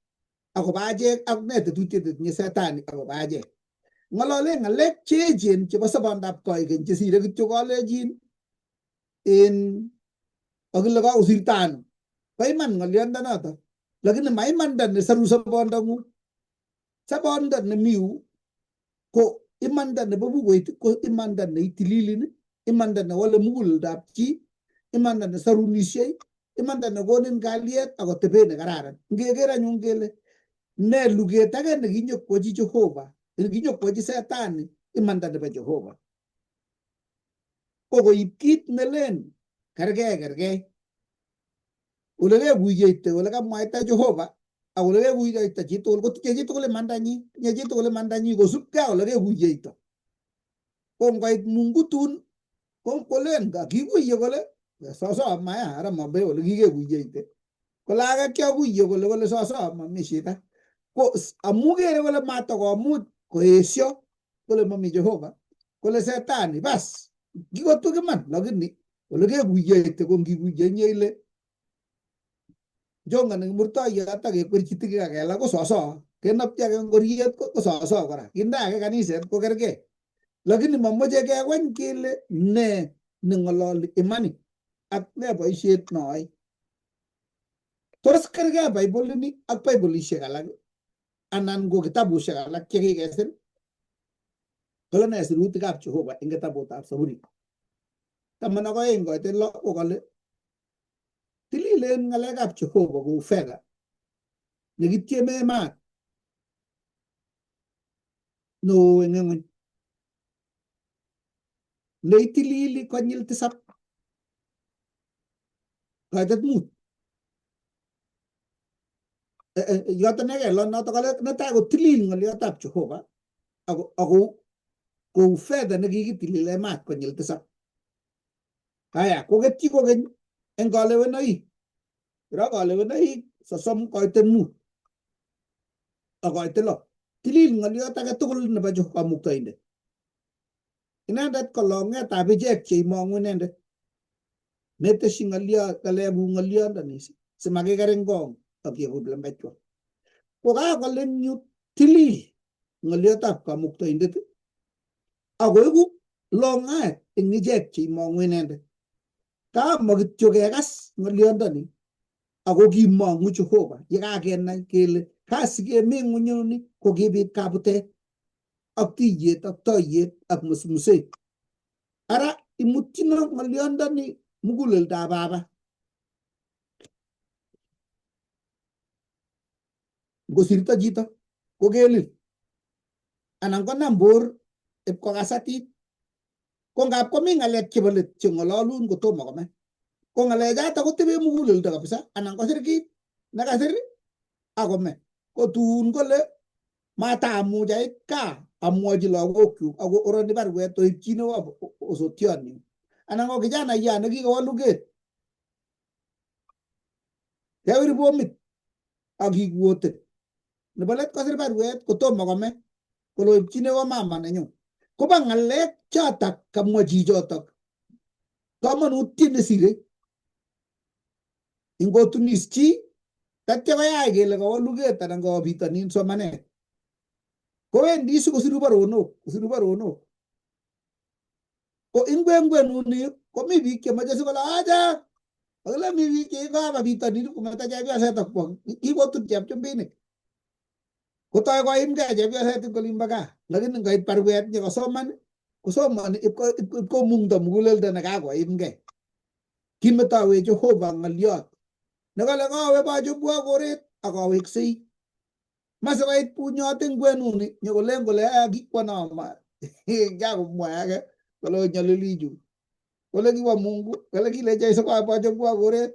Akobo achek ak ne tetutiet netinye setani akobo achek. Ng'olole ng'alek cheechen chebo sobondab koikeny chesire kityo kalenjin en akile kakosirto ano. Bo iman ng'oliondonoto, lakini maimanda nesoru sobondong'ung. Sobondo nemiu ko imanda nebo bukuit ko imanda neitililin, imanda newole muguleldab chi, imanda nesorunishei, imanda nekonin kalyet ak atebet nekararan. Ngeker anyun kele ne luget age nekinyokwochi Jehova, nekinyokwochi setani imanda nebo Jehova. Ko koib kit nelen kergei kergei. Ole kekuyeite ole kamwaita Jehova ak ole kekuyeita chitugul kotinye chitugul imandanyi, tinye chitugul imandanyi kosubkei ak ole kekuyeito. Ko ngoit Mungu tun ko kolen kakikuye kole soso maya ara mabe ole kikekuyeite. Kole age kiokuye kole kole soso mami shida. Ko amu kere kole matakomuch koesio kole mami Jehova kole setani bas kikotuk iman lakini ole kekuyeite ko ngikuye inye ile njonga kimurtoiyot ak kekwerchi tikik ak kelaa ko soso kenopchi age ngoriet ko soso kora kinde age kaniset ko kergei lakini mamoche kewany kele ne neng'ololi imanit ak ne boisiet noe. Tos kergei Bible ini ak Biblishek alak anan ko kitabushek alak chekikesir? Kole ne sirutikab Jehova eng kitabutab Saburi 12 koitet 6 ko kole tililen ng'alekab Jehova kou fedha nekityeme maat neo eng ng'weny neitilili konyil 7 koitet 5. Yoton nekelo noto kole netai kotilil ng'oliotab Jehova ako kou fedha nekikitilile maat konyil 7. Haya, koketyi kokeny eng kalewenoik. Iro kalewenoik 30 koitet 5 ak koitet 6. Tilil ng'oliot age tugul nebo Kamuktaindet. Inendet ko long'etab ichek cheimong'u inendet. Meteshi ng'oliot ng'alekuk ng'oliondoni simakikeringong ak iegu lembechwa. Ko kakole eng yu tilil ng'oliotab Kamuktaindet akoeku long'aet eng ichek cheimong'u inendet. Kamo kityo kekas ng'oliondoni ako kimong'u Jehova yekakenai kele kasikemi ng'unyuni ko kibit kabutet ak tiyet ak toiyet ak musmuset. Ara imutyino ng'oliondoni muguleldab baba. Ngosirto chito kokelil anan konam bor ipkokasatit ko ngap komi ng'alek chebo let cheng'ololun kotomo kome. Ko ng'alechato kotebe muguleldo kabisa anan kosir kit nekasir akome. Ko tun kole matamuch ait gaa amwochi lagokyuk ako oroni baruet oipchinewo osotioniu. Anan ko kijanaiyat nekikowo luget kewir bomit ak kikwote. Nebo let kosir baruet kotomo kome kole oipchinewo mama nenyu. Koba ng'alek chotok kamwa chichotok komonutiet nesire. Ingotunis chi tatya koyai kele kawo luget anan kawo bitonin somanet. Kowendi sikosiru baronok, kosiru baronok. Ko ingwengwenuni komi biik chemoche sikole acha akile mi biik chekikaba bitonin kometo chepyoset ak kwong kikotun chepchumbinik. Kotoi koimgei chepyoset eng olimbo gaa lakini ngoit baruet nyokosoman kosomoni ipkomungto muguleldo nekakoimgei. Kimetowech Jehova ng'oliot nekole kowe bochobwo koret ak aweksei. Masikoit bunyot eng kwenuni nyokolen kole kikwanoma kakomwa age kole onyolilichu kole kiwo Mungu kole kilecho sikobochobwo koret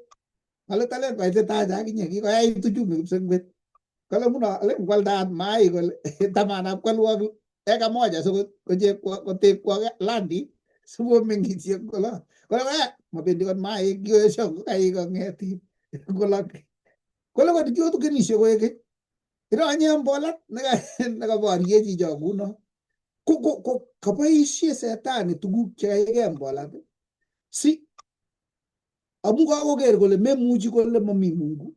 kole talen koititacha akinye kikoyait uchumi kipsengwet kole nguno alen kwaldaat maik kole tamanap kwalwok eka moja sikotekwok landi sikomeng'isie kole kole mabendi kot maik kikoesio ngokaik kong'etin kolok kole kot kiotukenishe koek keny ironye mbolat nekaborie chicho nguno ko kaboisie setani tuguk chekaike mbolat si amu kakoker kole memuchi kole mami Mungu.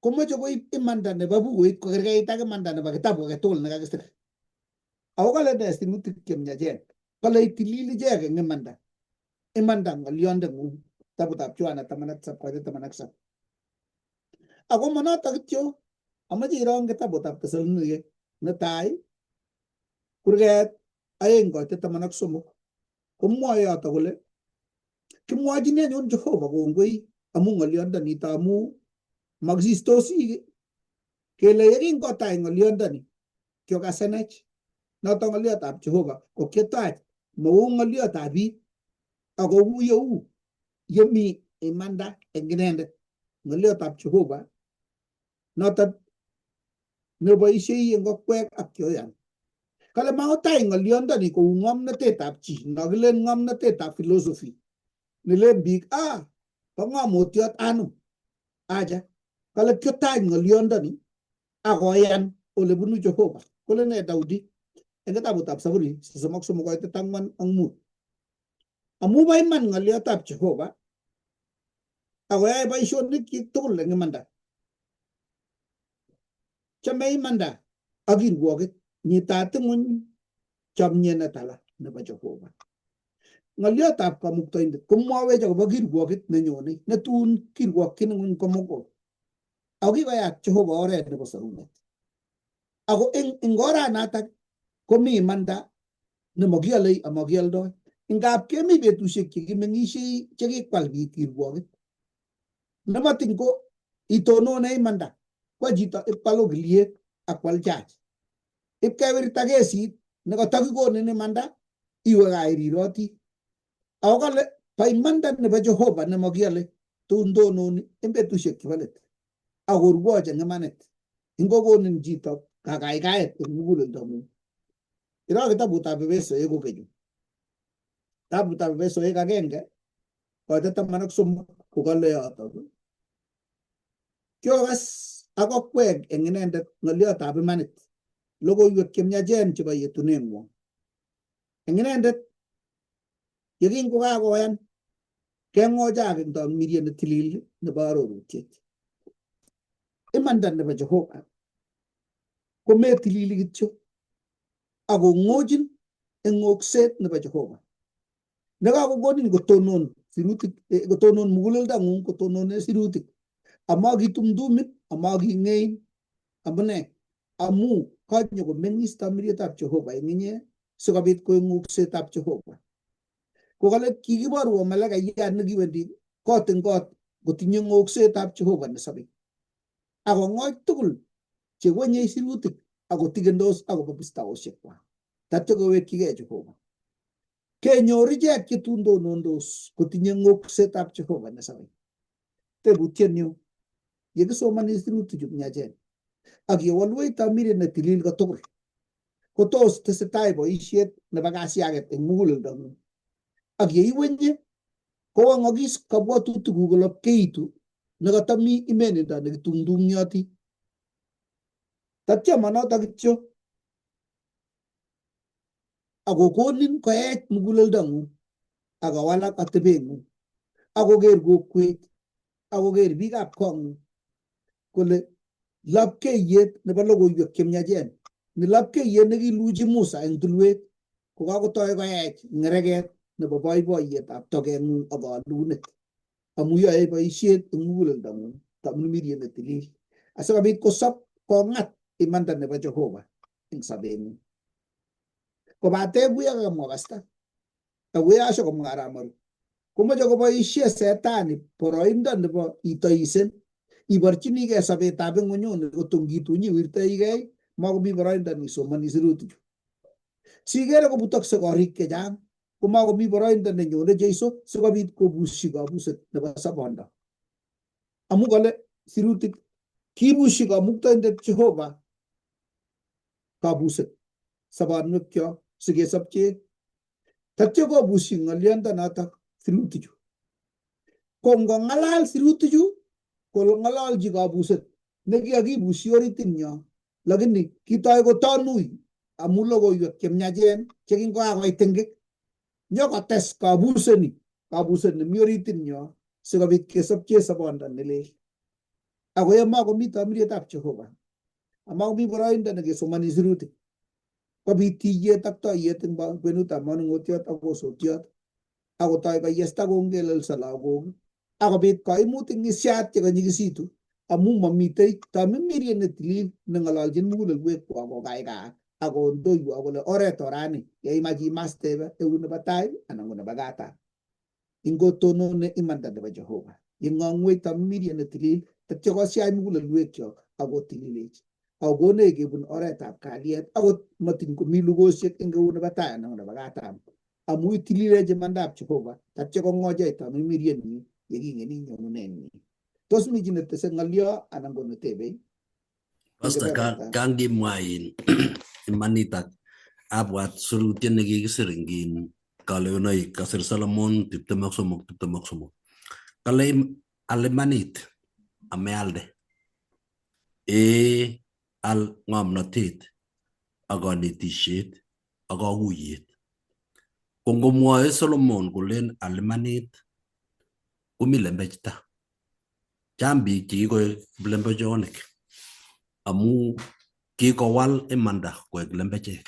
Komoche koib imanda nebo bukuit kokerkeit ak imanda nebo kitabu age tugul nekakisir. Ako kale ne sirutik chemyachen? Kale itilil ichek eng imanda. Imanda ng'olyondeng'ung. Kitabutab Yohana 17 koitet 17. Ako monotok kityo, amache iroo eng kitabutab Tesalonikek netai kurget 2 koitet 13 komwoe yoto kole kimwochini anyun Jehova kongoi amu ng'olyondonito amu makisistosi kele yekingotai ng'olyondoni kiokasenech noto ng'olyotab Jehova ko kiotach mou ng'olyotab biik ako uu yeu yemi imanda eng inendet ng'olyotab Jehova noton neboisiei eng okwek ak kioyan. Kale maotai ng'olyondoni kou ng'omnotetab chi, nokilen ng'omnotetab philosophy nelen biik bo ng'omotiot anum. Acha, kale kiotach ng'olyondoni akoyan ole bunu Jehova. Kole ne Daudi eng kitabutab Zaburi 33 koitet 4 5. Amu bo iman ng'olyotab Jehova akoyae boisionikyik tugul eng imanda. Chome imanda ak kirwoket, nyitat ng'weny chomyet netala nebo Jehova. Ng'olyotab Kamuktaindet komwowech akobo kirwoket nenyone netun kirwokyin ng'weny komugul. Ako kikoyat Jehova oret nebo sorunet. Ako eng oranatak komi imanda nemokiolei amakialdoi. Ingap kemi betusiek chekimeng'isiei chekikwal biik kirwoket. Nemotin ko itonone imanda kwa chito ipkwal okiliet ak kwal judge. Ipkewirta kesit nekatokikonin imanda iwe kaa iriroti. Ako kale bo imanda nebo Jehova nemokiole tun tononi eng betusiek chebo let ak korwoch eng imanit. Ingokonin chito kakaikaet eng muguleldong'ung. Iroo kitabutab Efesoek kokeny. Kitabutab Efesoek 1 koitet 13 kokale yotok. Kiokas ak okwek eng inendet ng'olyotab imanit, logoiwek chemyachen chebo yetuneng'wong. Eng inendet yekingokakoyan keng'ochak eng tamirmiriet netilil nebo arorutiet. Imanda nebo Jehova kometilili kityo akong'ochin eng ng'okset nebo Jehova. Nekakokonin kotonon sirutik, kotonon muguleldang'ung kotonone sirutik. Ama kitumdumin, ama king'ein. Amune? Amu kanyo komeng'is tamirmirietab Jehova eng inye sikobit koek ng'oksetab Jehova. Kokale kikiborwo malakayat nekiwendi kot eng kot kotinye ng'oksetab Jehova nesobe. Akong'och tugul chewenyei sirutik akotikendos akobo bistaosiekwak. Tatyo kowekyigei Jehova. Kenyor ichek chetun tonondos kotinye ng'oksetab Jehova nesobe. Tebutiet nyu, yekisomoni sirutik chu miachen ak yewolwech tamirmiriet netilil kotugul, kotos tesetai boisiet nebo kasiaket eng muguleldong'ung. Ak yeiwenye kowong'okis kabwatutikuk kolopkeitu nekatami imenindo nekitumtumyoti. Tatyo monotok kityo akokonin koech muguleldong'ung ak kowalak atebeng'ung akoker kokwet akoker biikab kong'ung kole lapkeiyet nebo logoiwek chemyachen ni lapkeiyet nekiluchi Musa eng tulwet kokakotoi koech ngereket nebo boiboiyetab tokeng'ung ak kalunet amu yoe boisiet eng muguleldong'ung tamirmiriet netilil asikobit kosop kong'at imanda nebo Jehova eng sobeng'ung. Kobate kuya kakamwa pasta akuyasho komwa arap Maru komoche koboisie setani boroindo nebo itoisen iborchinigei sobetab ing'unyuni kotum kitun iwirtoigei makomi boroindo nisomoni sirutichu. Sikere kobutokse korik chechang komakomi boroindo nenyone Jeiso sikobit kobusyi kabuset nebo sobondo. Amu kale sirutik kibusyi Kamuktaindet Jehova kabuset sobonwekyok sikesopche. Tatyo kobusyi ng'olyondo notok sirutichu. Ko ngong'alal sirutichu kong'ololchi kabuset nekikakibusyi oritinyo lakini kitoi kotonui amu logoiwek chemyachen chekingokakoit eng nyokotes kabuseni kabuset nemi oritinyo sikobit kesopche sobondo nelel. Ako ye makomi tamirietab Jehova, amakomi boroindo nekesomoni sirutik, kobit tiyet ak toiyet eng kwenutab manung'otiot ak osotiot, akotoi koyesta kongelelso lagok, akobit kaimutik ng'isiat chekanyikisitu amu mamitei tamirmiriet netilil neng'ololjin mugulelwekwak kokaikaa akondoiwo kole oret orani yeimach imastebe eut nebo tai anan ko nebo katam. Ingotonone imanda nebo Jehova, ing'ong'wech tamirmiriet netilil tatyo kosiach mugulelwekyok akotililech akokonech kebun oretab kalyet akot matiny komi lugosiek eng eut nebo tai anan ko nebo katam amu itililech imandab Jehova tatyo kong'ochech tamirmirietnyi yekingen inyonunenyi. Tos mi chi netese ng'olyo anan ko netebei? Pastor, kangimwa in imanitak abwat sirutiet nekikisir eng in kalewenoik kasir Solomon 23:23. Kale al imanit amealde. Ee al ng'omnotet ak konetisiet ak kakuyet. Ko ngomwoe Solomon kolen al imanit komi lembechta. Chang biik chekikoek kiplembechonik amu kikowal imanda koek lembechek.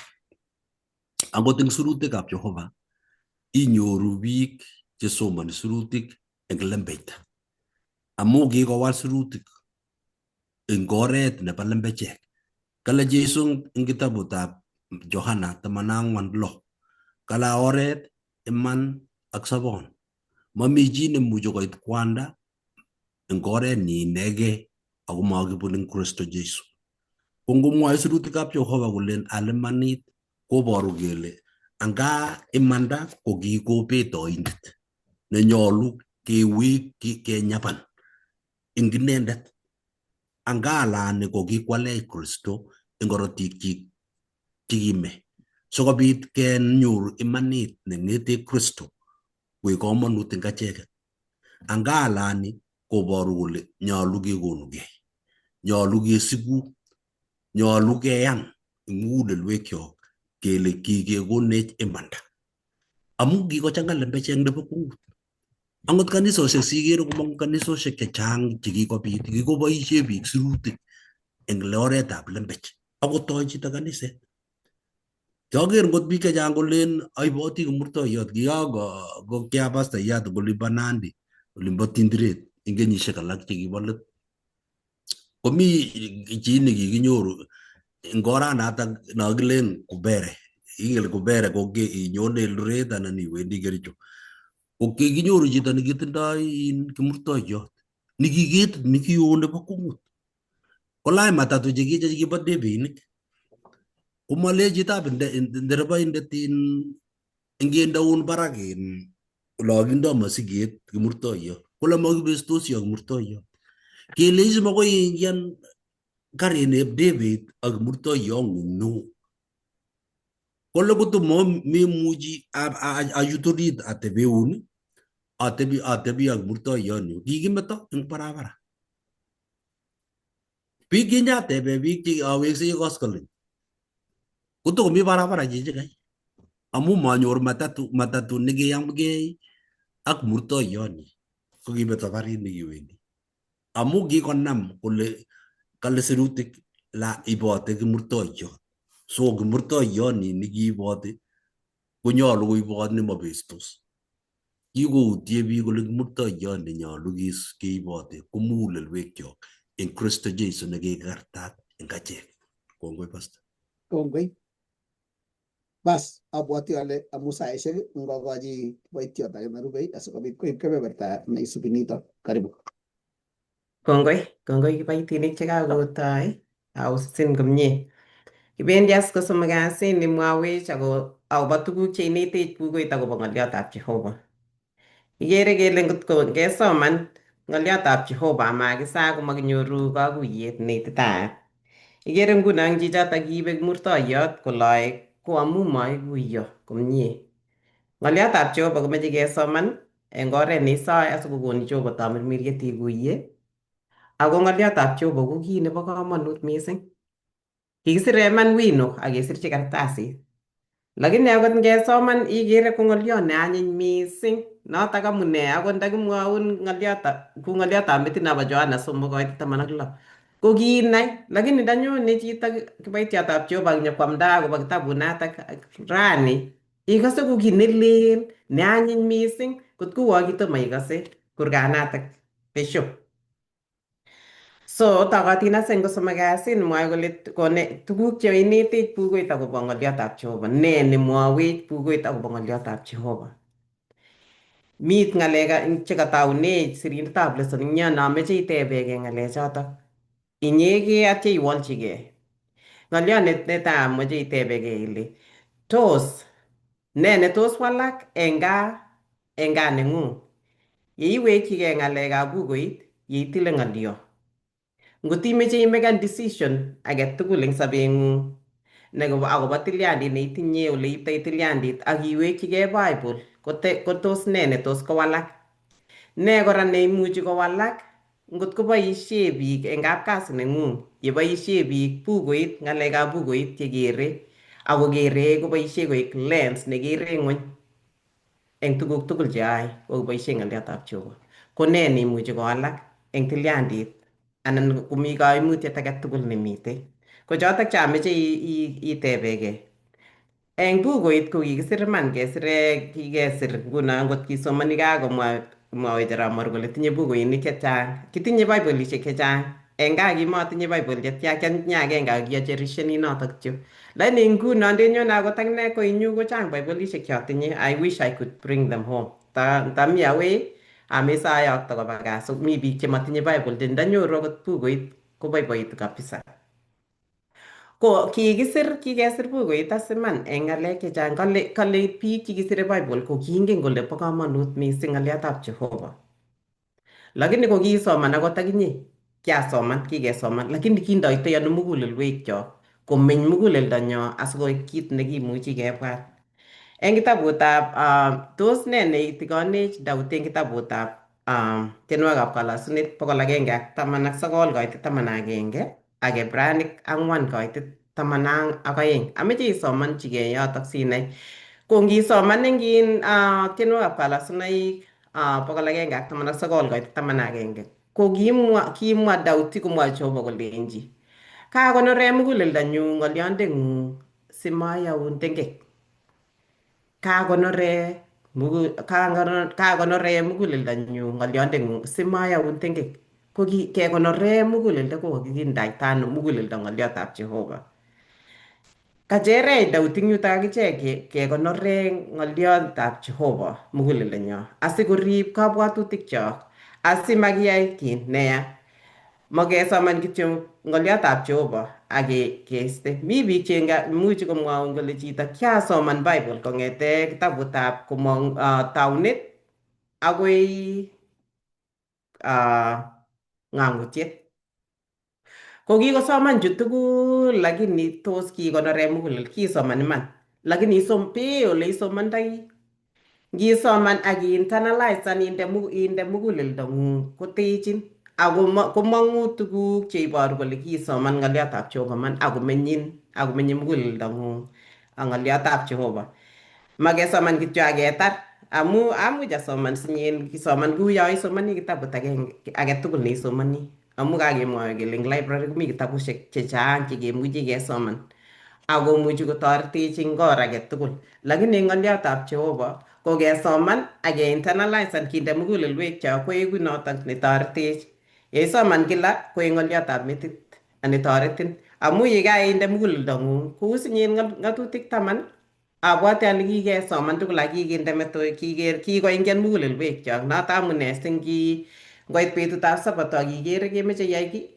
Akot eng sirutikab Jehova inyoru biik chesomoni sirutik eng lembeita amu kikowal sirutik eng oret nebo lembechek. Kale Jesu eng kitabutab Johana 14:6 kale oret, iman ak sobon. Mami chi nemuchi koit kwanda eng oret ni inegei ako makibun eng Kristo Jesu. Ko ngomwoe sirutikab Jehova kolen al imanit koboru kele anga imanda ko kikobet oindet nenyolu kewek kenyaban eng inendet. Anga alani ko kikwalech Kristo eng korotikchik chekime sikobit kenyor imanit neng'ete Kristo koek komonut eng acheket. Anga alani koboru kole nyolu kekonugei, nyolu kesiku, nyolu keyan eng mugulelwekyok kele kikekonech imanda. Amu kikochang'a lembechek nebo kwongut. Angot kanisosiek sikere komong'u kanisosiek chechang chekikobit, kikoboisie biik sirutik eng oretab lembech akotoi chito kaniset. Kioker ngot biik chechang kolen aiboti kimurtoiyot kikako kiapastoiyat eng olimbo Nandi olimbo Tindiret eng kenyisiek alak chekibo let. Komi chi nekikinyoru eng oranatak nokilen Kubere. Ingen Kubere ko inyone Eldoret anan iwendi Kericho. Ko kikinyoru chito nekitindoi kimurtoiyot nekiketit nekioo nebo kwongut. Kolany matatu chekiche chekibo debeinik. Komalen chitab ndereboindet ingendeun barak olo kindo mosiket kimurtoiyot. Kole makibestosi ak kimurtoiyot. Kelechi makoi ingian karini debeit ak kimurtoiyong'ung neo. Kole koto memuchi achut orit atebeun atebi ak kimurtoiyonyu. Kikimeto eng barabara. Biik kinyatebe biik che aweksei koskoleng. Kotokomi barabara chichikai. Amu manyor matatu nekiyamgei ak murtoiyonyi. Ko kibet safarit nekiwendi. Amu kikonam kole kale sirutik la ibote kimurtoiyot. So kimurtoiyoni nekiibote konyolu koibot nemabestos. Kikoutie biik kole kimurtoiyot nenyolu keibote ko mugulelwekyok eng Kristo Jesu nekikikartat eng achek. Kongoi Pastor. Kongoi. Bas, abwati ale amu saisiek ngokochi kiboitiot age nerubei asikobit koib kebeberta neisubi nito. Karibu. Kongoi, kongoi kiboitinik chekakotoi ausin komie. Kibendi as kosomok kasit nemwowech akobo tuguk cheinetech bukuit akobo ng'oliotab Jehova. Ikere kele ngotko ngesoman ng'oliotab Jehova amakisaa komakinyoru kakuyet neititaat. Ikere nguno chichoto kiibe kimurtoiyot koloe ko amu maikuyo komie. Ng'oliotab Jehova komoche kesoman eng oret neisoe asikokon Jehova tamirmiriet ikuye. Ako ng'oliotab Jehova ko kiit nebo komonut mising. Kikisire iman wino ak kesirchi kartasit. Lakini akot ngesoman ikere ko ng'oliot ne anyiny mising. Notok amune akot ndakimwaun ng'oliot ku ng'oliotab metit nobo Johana 3:16. Ko kinai, lakini ndanyone chito kiboityotab Jehova nyokwamda akobo kitabunatak rani, ikose ku kit nelel ne anyiny mising kot kuwo kitomo ikose kurganatak besho. So tokotin as eng kosomok kasit mwoe kole kone tuguk che inetech bukuit akobo ng'oliotab Jehova. Ne nemwowech bukuit akobo ng'oliotab Jehova? Mit ng'alek chekataunech sirindetab lesson eng yon ameche itebekei ng'alechotok. Inyekei atya iwolchigei. Ng'oliot netai amoche itebekei ile tos ne netos walak eng gaa eng gaa neng'ung yeiwekchigei ng'alekab bukuit yeitile ng'olio. Ngot imeche imekan decision age tugul eng sobeng'ung akobo tilyandit neitinye ole iiptoi tilyandit ak iwekchigei Bible kotos ne netos kowalak. Ne kora neimuchi kowalak ngot koboisie biik eng kapkasi neng'ung yeboisie biik bukuit ng'alekab bukuit yekere akokere koboisie koek lens nekere ng'weny eng tuguk tugul cheyoe koboisie ng'oliotab Jehova. Ko ne neimuchi kowalak eng tilyandit anan komi kaimutiet age tugul nemitei. Ko chotok che ameche itebekei. Eng bukuit ko kikisir iman kesire kikesir nguno ngot kisomani kakomwa mwawech Arap kole tinye bukuinik chechang. Kitinye Bibolishek chechang. Eng gaa kimotinye Bible chetya kiatinye agenge ak kiacherisheni notok kityo. Lakini nguno ndenyone akot akine koinyu kochang Bibolishek chotinye. I wish I could bring them home. Ta mi away ameche ayokto koba gaa. So mi biik chematinye Bible che ndanyoru akot bukuit koboiboitu kabisa. Ko kikisir kikesir bukuit asiman eng ng'alek chechang kale biik chekisire Bible ko kiingen kole bo komonut mising ng'aliotab Jehova. Lakini ko kiisoman akot akinye kiasoman kikesoman lakini kindoitoi ano mugulelwekchok komeny muguleldonyo asikoek kit nekimuchi kebwat. Eng kitabutab tos ne neitigonech Daudi eng kitabutab tienwogikab kalosunet 119:11 ak Ibranik 4:12. Ameche isomonchigei yotok sinai. Ko ngisoman eng tienwogikab kalasunaik 119:11 ko kimwa Daudi komwa Jehova kolenji kakonore muguleldonyu ng'olyondeng'ung simayaun tengek. Kakonore muguleldonyu ng'olyondeng'ung simayaun tengek. Ko kekonore muguleldo ko kakikindaita ano muguleldo ng'oliotab Jehova. Kacherech Daudi eng yutok akichek kekonore ng'oliotab Jehova muguleldonyo asikorib kabwatutikchok asimakiyai kiy neya. Makesoman kityo ng'oliotab Jehova ak keiste. Mi biik che imuch komwaun kole chito kiasoman Bible kong'ete kitabutab komong taunet akoi ng'ang'utiet. Ko kikosoman chu tugul lakini tos kikonore mugulel kisoman iman lakini bee ole isomondoi. Ngisoman ak internalize inde muguleldong'ung kotechin ako komong'u tuguk cheiboru kole kiisoman ng'oliotab Jehova man akomenyin akomenye muguleldong'ung ak ng'oliotab Jehova. Makesoman kityo aketar amu amuch asoman sinyen kisoman kou yo isomoni kitabut agenge age tugul neisomoni amu kakemwoe kele eng library komi kitabushek chechang chekemuchi kesoman akomuchi kotoretech eng or age tugul. Lakini eng ng'oliotab Jehova ko kesoman ak keinternalizan kinde mugulelwekchok koeku notok netoretech. Yeisoman kila koek ng'oliotab metit netoretin amu yekainde muguleldong'ung kou sinyen ng'atutik 10 abwati ale kikesoman tugul ak kikinde metoek kikoingian mugulelwekchok noto amune singi ngoit betutab sabato ak ikere kemeche iyai kiy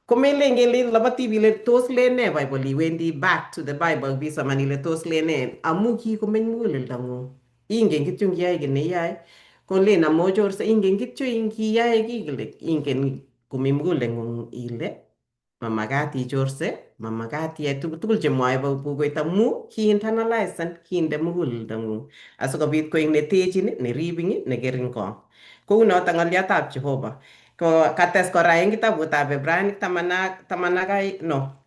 komelen kele iloboti ile tos len nee Bible iwendi back to the Bible bisoman ile tos len nee amu kikomeny muguleldong'ung. Ingen kityo ngiyae kiy neiyae kolen amochorse ingen kityo ngiyae kiy kile ingen komi mugulelng'ung ile mamakat ichorse mamakat iyai tuguk tugul chemwoe bukuit amu kiinternalizan kinde muguleldong'ung asikobit koek netechin neribin nekerin kong. Kou notok ng'oliotab Jehova. Ko kates kora eng kitabutab Ibranik taman ak no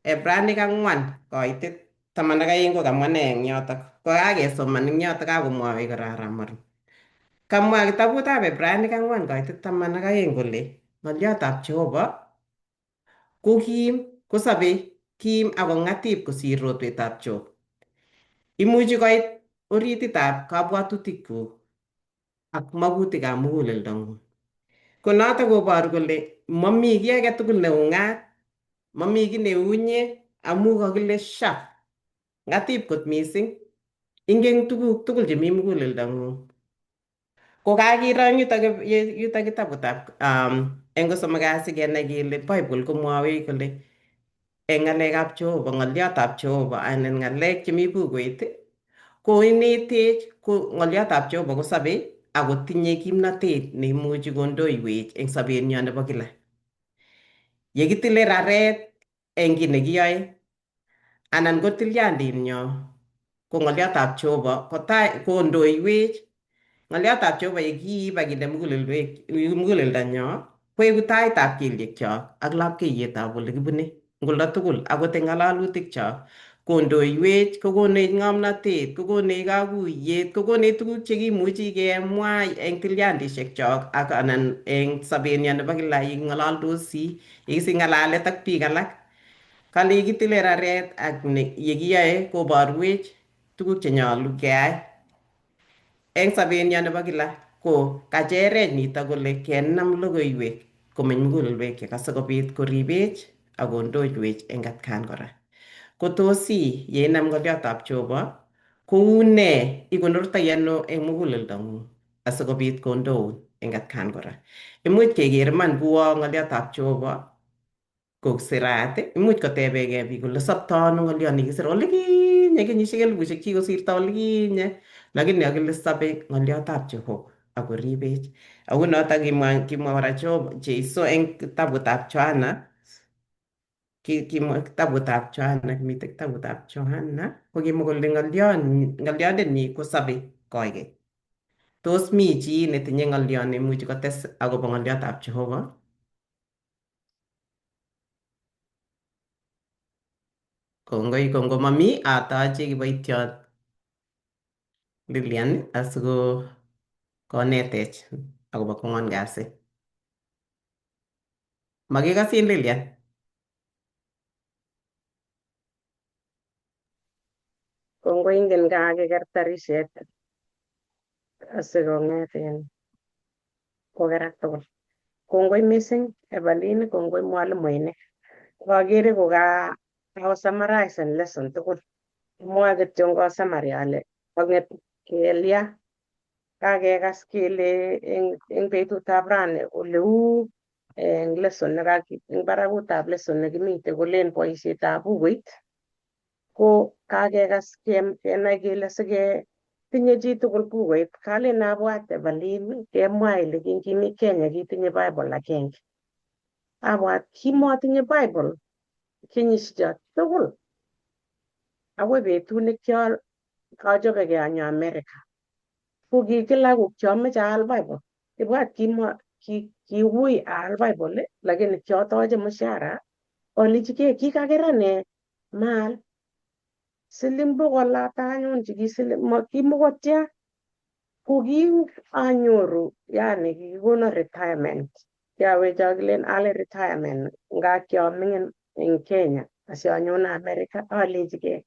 Ibranik 4:11 12 ko kamwa ne eng yotok? Ko kakesoman eng yotok kakomwawech kora arap Morin. Kamwa kitabutab Ibraniek 4:12 kole ng'olyotab Jehova ko kim, kosobei, kim ako ng'atip kosir rotwetab Job. Imuchi koit orititab kabwatutikuk ak makutikab muguleldong'ung. Ko notok koboru kole mami kiy age tugul neung'at, mami kiy neunye amu kakile sharp, ng'atip kot mising, ingen tuguk tugul chemi muguleldong'ung. Ko kakiro eng yutok yutok kitabutab eng kosomok kasi kenai kele Bible komwawech kole eng ng'alekab Jehova, ng'olyotab Jehova anan ng'alek chemi bukuit koinetech ko ng'olyotab Jehova kosobei akotinye kimnatet neimuchi kondoiwech eng sobenyo nebo kila. Yekitile raret eng kiy nekiyoe anan ko tilyandinyo ko ng'olyotab Jehova kotai kondoiwech. Ng'olyotab Jehova yekiib akinde muguleldonyo koeku taitab kelyekchok ak lapkeiyetab ole kibune eng oldo tugul akot eng ng'alalutikchok. Kondoiwech, kokonech ng'omnotet, kokonech kakuyet, kokonech tuguk chekimuchi kemwa eng tilyandishekchok ak anan eng sobenyo nebo kila yeking'ololdosi, yekisich ng'alalet ak biik alak. Kale yekitile raret ak yekiyoe koborwech tuguk chenyolu keyai eng sobenyo nebo kila. Ko kacherech nitok kole kenam logoiwek komeny mugulelwekyok asikobit koribech ak kondoiwech eng atkan kora. Ko tos ii yeinam ng'olyotab Jehova kou nee ikonortoi ano eng muguleldong'ung asikobit kondoun eng atkan kora. Imuch keker iman kuo ng'olyotab Jehova ko sirat, imuch kotebegei biik kole sobto ano ng'olyot nikisir olikinye kenyisiek elipusiek chikikosirto olikinye, lakini akile sobe ng'olyotab Jehova akoribech. Ako notok kimwa kora Jeiso eng kitabutab Johana, kimwa kitabutab Johana, mitei kitabutab Johana, ko kimwa kole ng'olyondenyi kosobe koikeny. Tos mi chi netinye ng'olyon neimuchi kotes akobo ng'olyotab Jehova? Kongoi ko ngomami atoche kiboitiot Lilian asiko konetech akobo kwang'wan kasi. Makikasin Lilian. Kongoi ingen kakeker tarishet asikong'et in kokerak tugul. Kongoi mising Evelyn, kongoi mwalimuinik. Kokakere koka summarize lesson tugul. Mwoe kityo ngo summary ale kang'et kelya kakekas kele eng betutab rani oleu eng lesson eng barakutab lesson nekimite kolen boisietab bukuit ko kakekas kenai kele sike tinye chitugul bukuit. Kalen abwat Evelyn kemwa ile kingimi Kenya kitinye Bible agenge. Abwat kimotinye Bible kenyisiek tugul akoi betut nekiochobekee anyo America. Ko ki kila ko kiomoche aal Bible. Ibwat kiui aal Bible lakini kiotoche mshahara olechigei kikakera nee maal siling 100 anyun chekisiling kimokotya ko anyoru yani kikikonon retirement. Kiawech akilen ale retirement nga kiaming'in eng Kenya asianyone America alechigei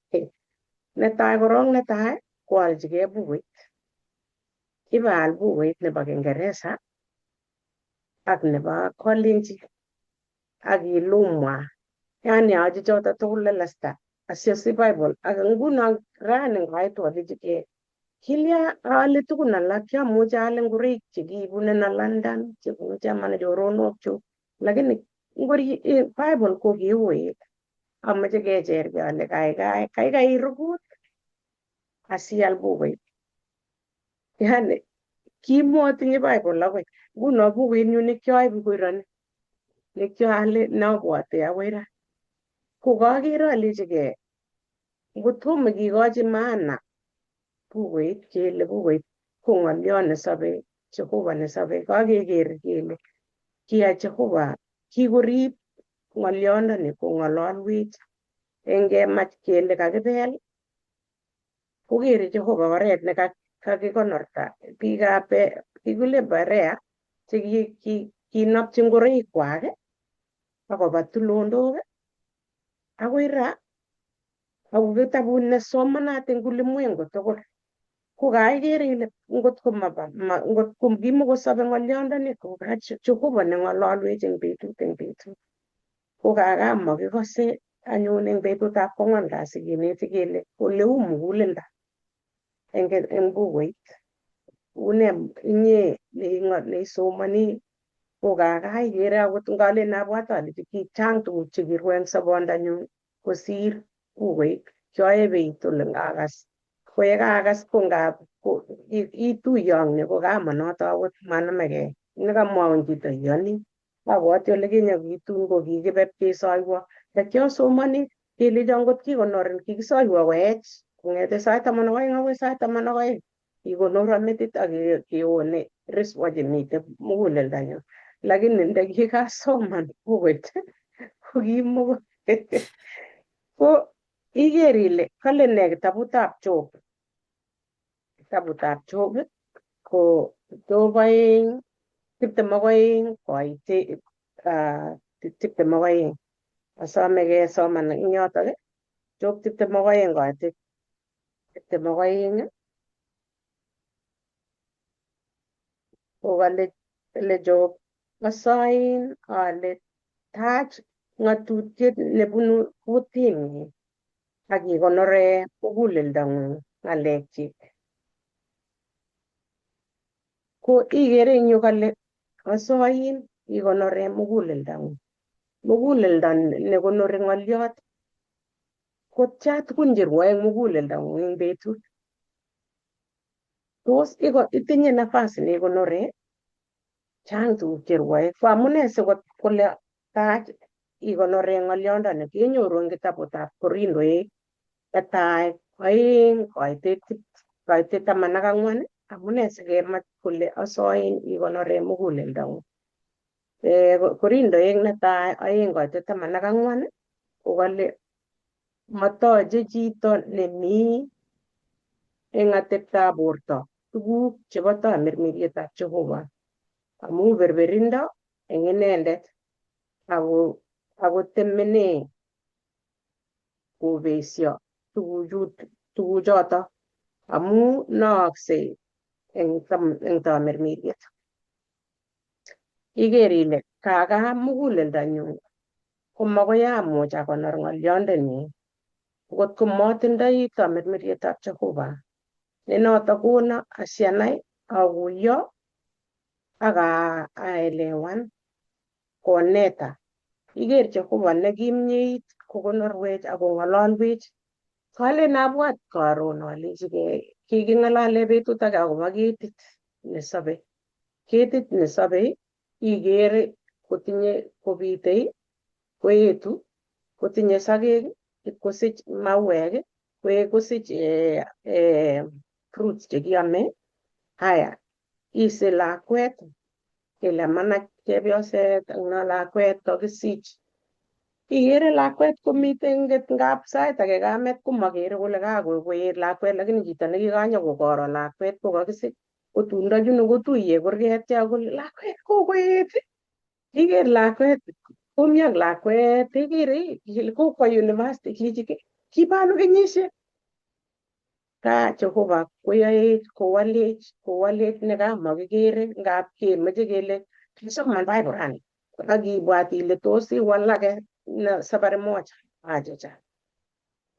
netai korong netai koalchigei bukuit. Ibaal bukuit nebo Kiingereza ak nebo Kalenjin ak ilumwa yani achi choto tugul lelesta asiasich Bible ak nguno rani ngaitu alechigei kilya aale tugun alak kiamuche aale ngoroik chekiibunen London chebunu chamana choronokchu lakini Bible ko kiuit amoche kechergei ale kaikai kaikai irukut asial bukuit. Yani kimotinye Bible akoi nguno bukuitnyu nekioibu koironi nekioale neobwote akoi ra ko kakere alechigei ngotomo kikochi maana bukuit kele bukuit ko ng'oliot nesobe Jehova nesobe kakeker kele kiyai Jehova kikorib ng'oliondoni kong'ololwech Eng kemach kele kakibel kokere Jehova oret ne kakikonorta biikab kikule Berea che kinopchi ngoroikwak akoba tulondok akoi ra ako kitabut nesomanat eng ulimwengu tugul. Ko kaikere ile ngot ko maba ngot ko kimokosobe ng'olyondoni ko ka Jehova neng'ololwech eng betut eng betut. Ko kaka makikose anyun eng betutab kwang'wan kasi kineti kele oleu muguleldo eng bukuit. Une inye neisomoni ko kaka ikere akot ngalen abwat ale chang tuguk chekirwo eng sobondanyun kosir bukuit. Kioebeit ole ngakas. Ko yekaakas ko ngap ituiyong ni ko kamanoto akot manamekei. Nekamwaun chito iyoni. Abwati ole kinye kitun ko kikibe kesoiwo. Nda kiasomoni kelecho ngot kikonorin kikisoiwo koech kong'ete sait 12 akoi sait 12. Kikonoro metit ak keone riswa chemiten muguleldanyun. Lakini ndakikasoman bukuit ko kimoko ko iker ile kale nee kitabutab Job. Kitabutab Job ko Job 2 22 koit 22. Asome kesoman eng yotok. Job 22 koit 22 ko kale kale Job asoin ale tach ng'atutiet nebunu kuting'ung ak ikonore muguleldang'ung ng'alekchik. Ko ikere eng yu kale asoin ikonore muguleldang'ung. Muguleldo nekonori ng'oliot ko tia tugun cherwoe eng muguleldang'ung eng betut. Tos itinye nafasi neikonore chang tuguk cherwoe. Ko amune sikole tach ikonore ng'oliondoni kenyoru eng kitabutab Korindoek netai 2 koitet 14. Amune sikemach kole asoin ikonore muguleldang'ung. Korindoek netai 2 koitet 14 ko kale matoche chito nemi eng ateptab borto tuguk chebo tamirmirietab Jehova amu berberindo eng inendet ako temene kobesio tuguchoto amu nookse eng tamirmiriet. Iker ile kaka muguleldanyun ko makoi amuch akonor ng'olyondoni ngot ko matindoi tamirmirietab Jehova. Ne noto kono asianai akuyo ak aelewan koneta. Iker Jehova nekimieit kokonorwech ak kong'ololwech. Kalen abwat karon alechigei kiking'alale betut age akobo ketit nesobe. Ketit nesobe ikere kotinye kobitei koetu kotinye sokek kosich mauek kosich fruits chekiome. Haya isich lakwet kele manach chepyoset ak no lakwet kakisich. Ikere lakwet komiten ngap sait age kamet komakere kole kakoet lakwet lakini chito nekikanyokokoro lakwet kokakisich kotun ndachunu kotuiye kurget ya kole lakwet kokoet. Iker lakwet komiak lakwet ikere ile kokwo university kilechi kibano kenyisiek. Ka Jehova koyoech kowalech kowalech nekamakikere ngap kemoche kele kisoman Bible rani ak ibwat ile tos iwalake na safari moja. Achacha.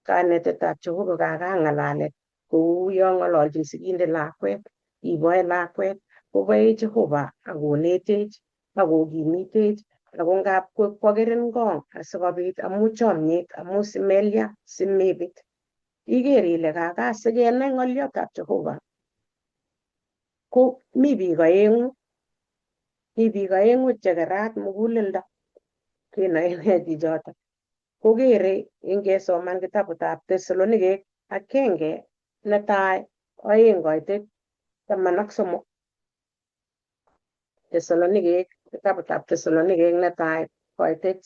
Kanetetab Jehova kaka ng'alalet kou yon ng'ololchin sigindet lakwet iboe lakwet koboe Jehova akonetech akokimitech ako ngap kwakerin kong asikobit amu chomyet amu simelya simebet. Iker ile kaka sikenai ng'oliotab Jehova ko mi biik oeng'u mi biik oeng'u chekerat muguleldo kenoe nee chichoto. Kokere ingesoman kitabutab Tesalonikek 1 netai 2 koitet 13. Tesalonikek kitabutab Tesalonikek netai koitet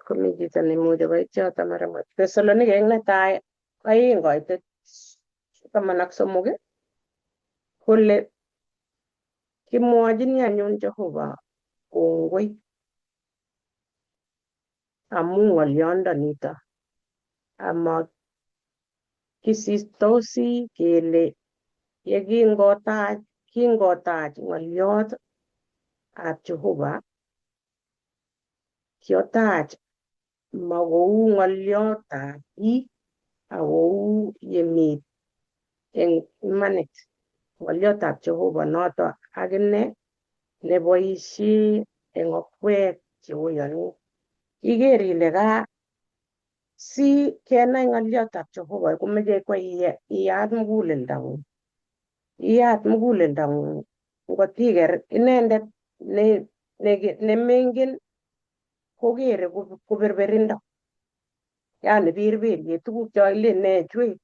Komi chito neimuche koit yoto mara Tesalonikek netai 2:13 kole kimwochini anyun Jehova kongoi amu ng'olyondonito ama kisistosi kele yekingotach kingotach ng'olyot ab Jehova kiotach makou ng'olyotab biik akou yemi eng imanit ng'olyotab Jehova noto akine neboisie eng okwek cheoyoni. Iker ile ka si kenai ng'olyotab Jehova komeche kwa iyat muguleldang'ung. Iyat muguleldang'ung ngotiker inendet nemengen kokere koberberindo. Yani birbiriet tuguk cho ilen ne chwe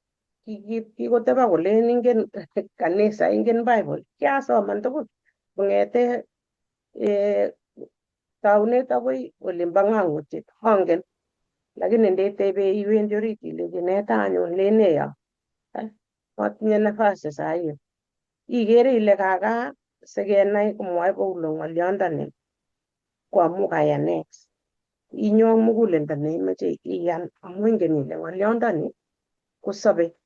kikoteba kolen ingen kanisa ingen Bible kiasoman tugul kong'ete taunet akoi olimbo ng'ang'utiet angen lakini ndetebe iwendi orit ilechi neta anyun lene yo matinye nafasi sahi ikere ile kaka sikenai komwoe Paulo ng'olyondoni ko amu kayanet inyo muguleldo neimoche iyan amu ingen ile ng'olyondoni kosobe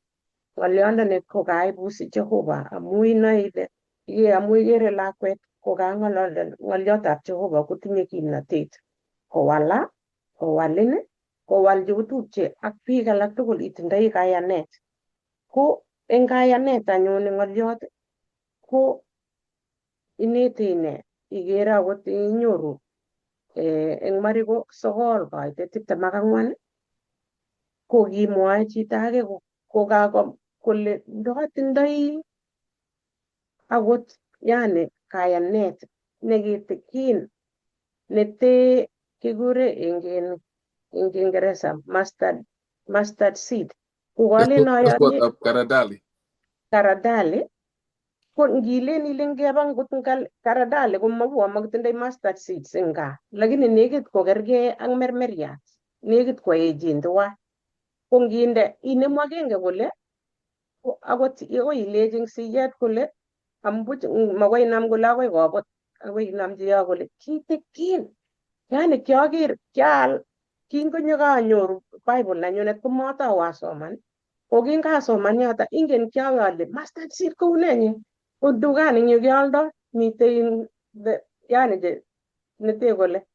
ng'olyondoni ko kaibusi Jehova amu inoe ile amu ikere lakwet kokang'ololde ng'olyotab Jehova kotinye kimnatet kowala kowalin kowal chekitupche ak biik alak tugul itindoi kayanet ko eng kayanet anyun ng'olyot ko inete ine ikere akot inyoru eng Mariko 9:24 ko kimwoe chito age kokako kole ndotindoi akot yani kayanet nekitikin nete kikure eng Kiingereza mustard seed kokolen ayoni Keswotab karadali. Karadali ko ngilen ile ngeba ngot karadali komabwa makitindoi mustard seeds eng gaa lakini nekit kokergei ak mermeriat nekit koechen tuwai ko nginde inemu agenge kole akot akoi ilechi eng siyet kole ambuch makoi inam kole akoi kobut akoi inamchi yo kole kitikin yani kioker kial kingonyo kanyoru Bible nenyunet komatou asoman ko kingasoman yoto ingen kiawe ale mustard seed kou nee nyi ko dukani eng yu keoldo mitei yani nete kole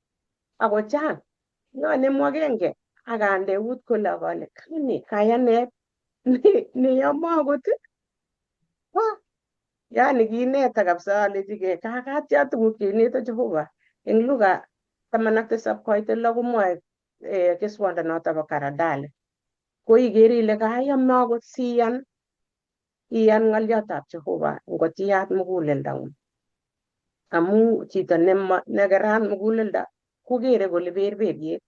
ako chang nyanemu agenge akande eut kole akale kani kayanet neyomo akot yani kineta kabisa alechigei kakatya tuguk cheineta Jehova eng Luka 17:6 komwoe keswondo noto bo karadali ko ikere ile kayame akot siyan iyan ng'olyotab Jehova ngot iyat muguleldang'ung amu chito nekerat muguleldo kokere kole berberiet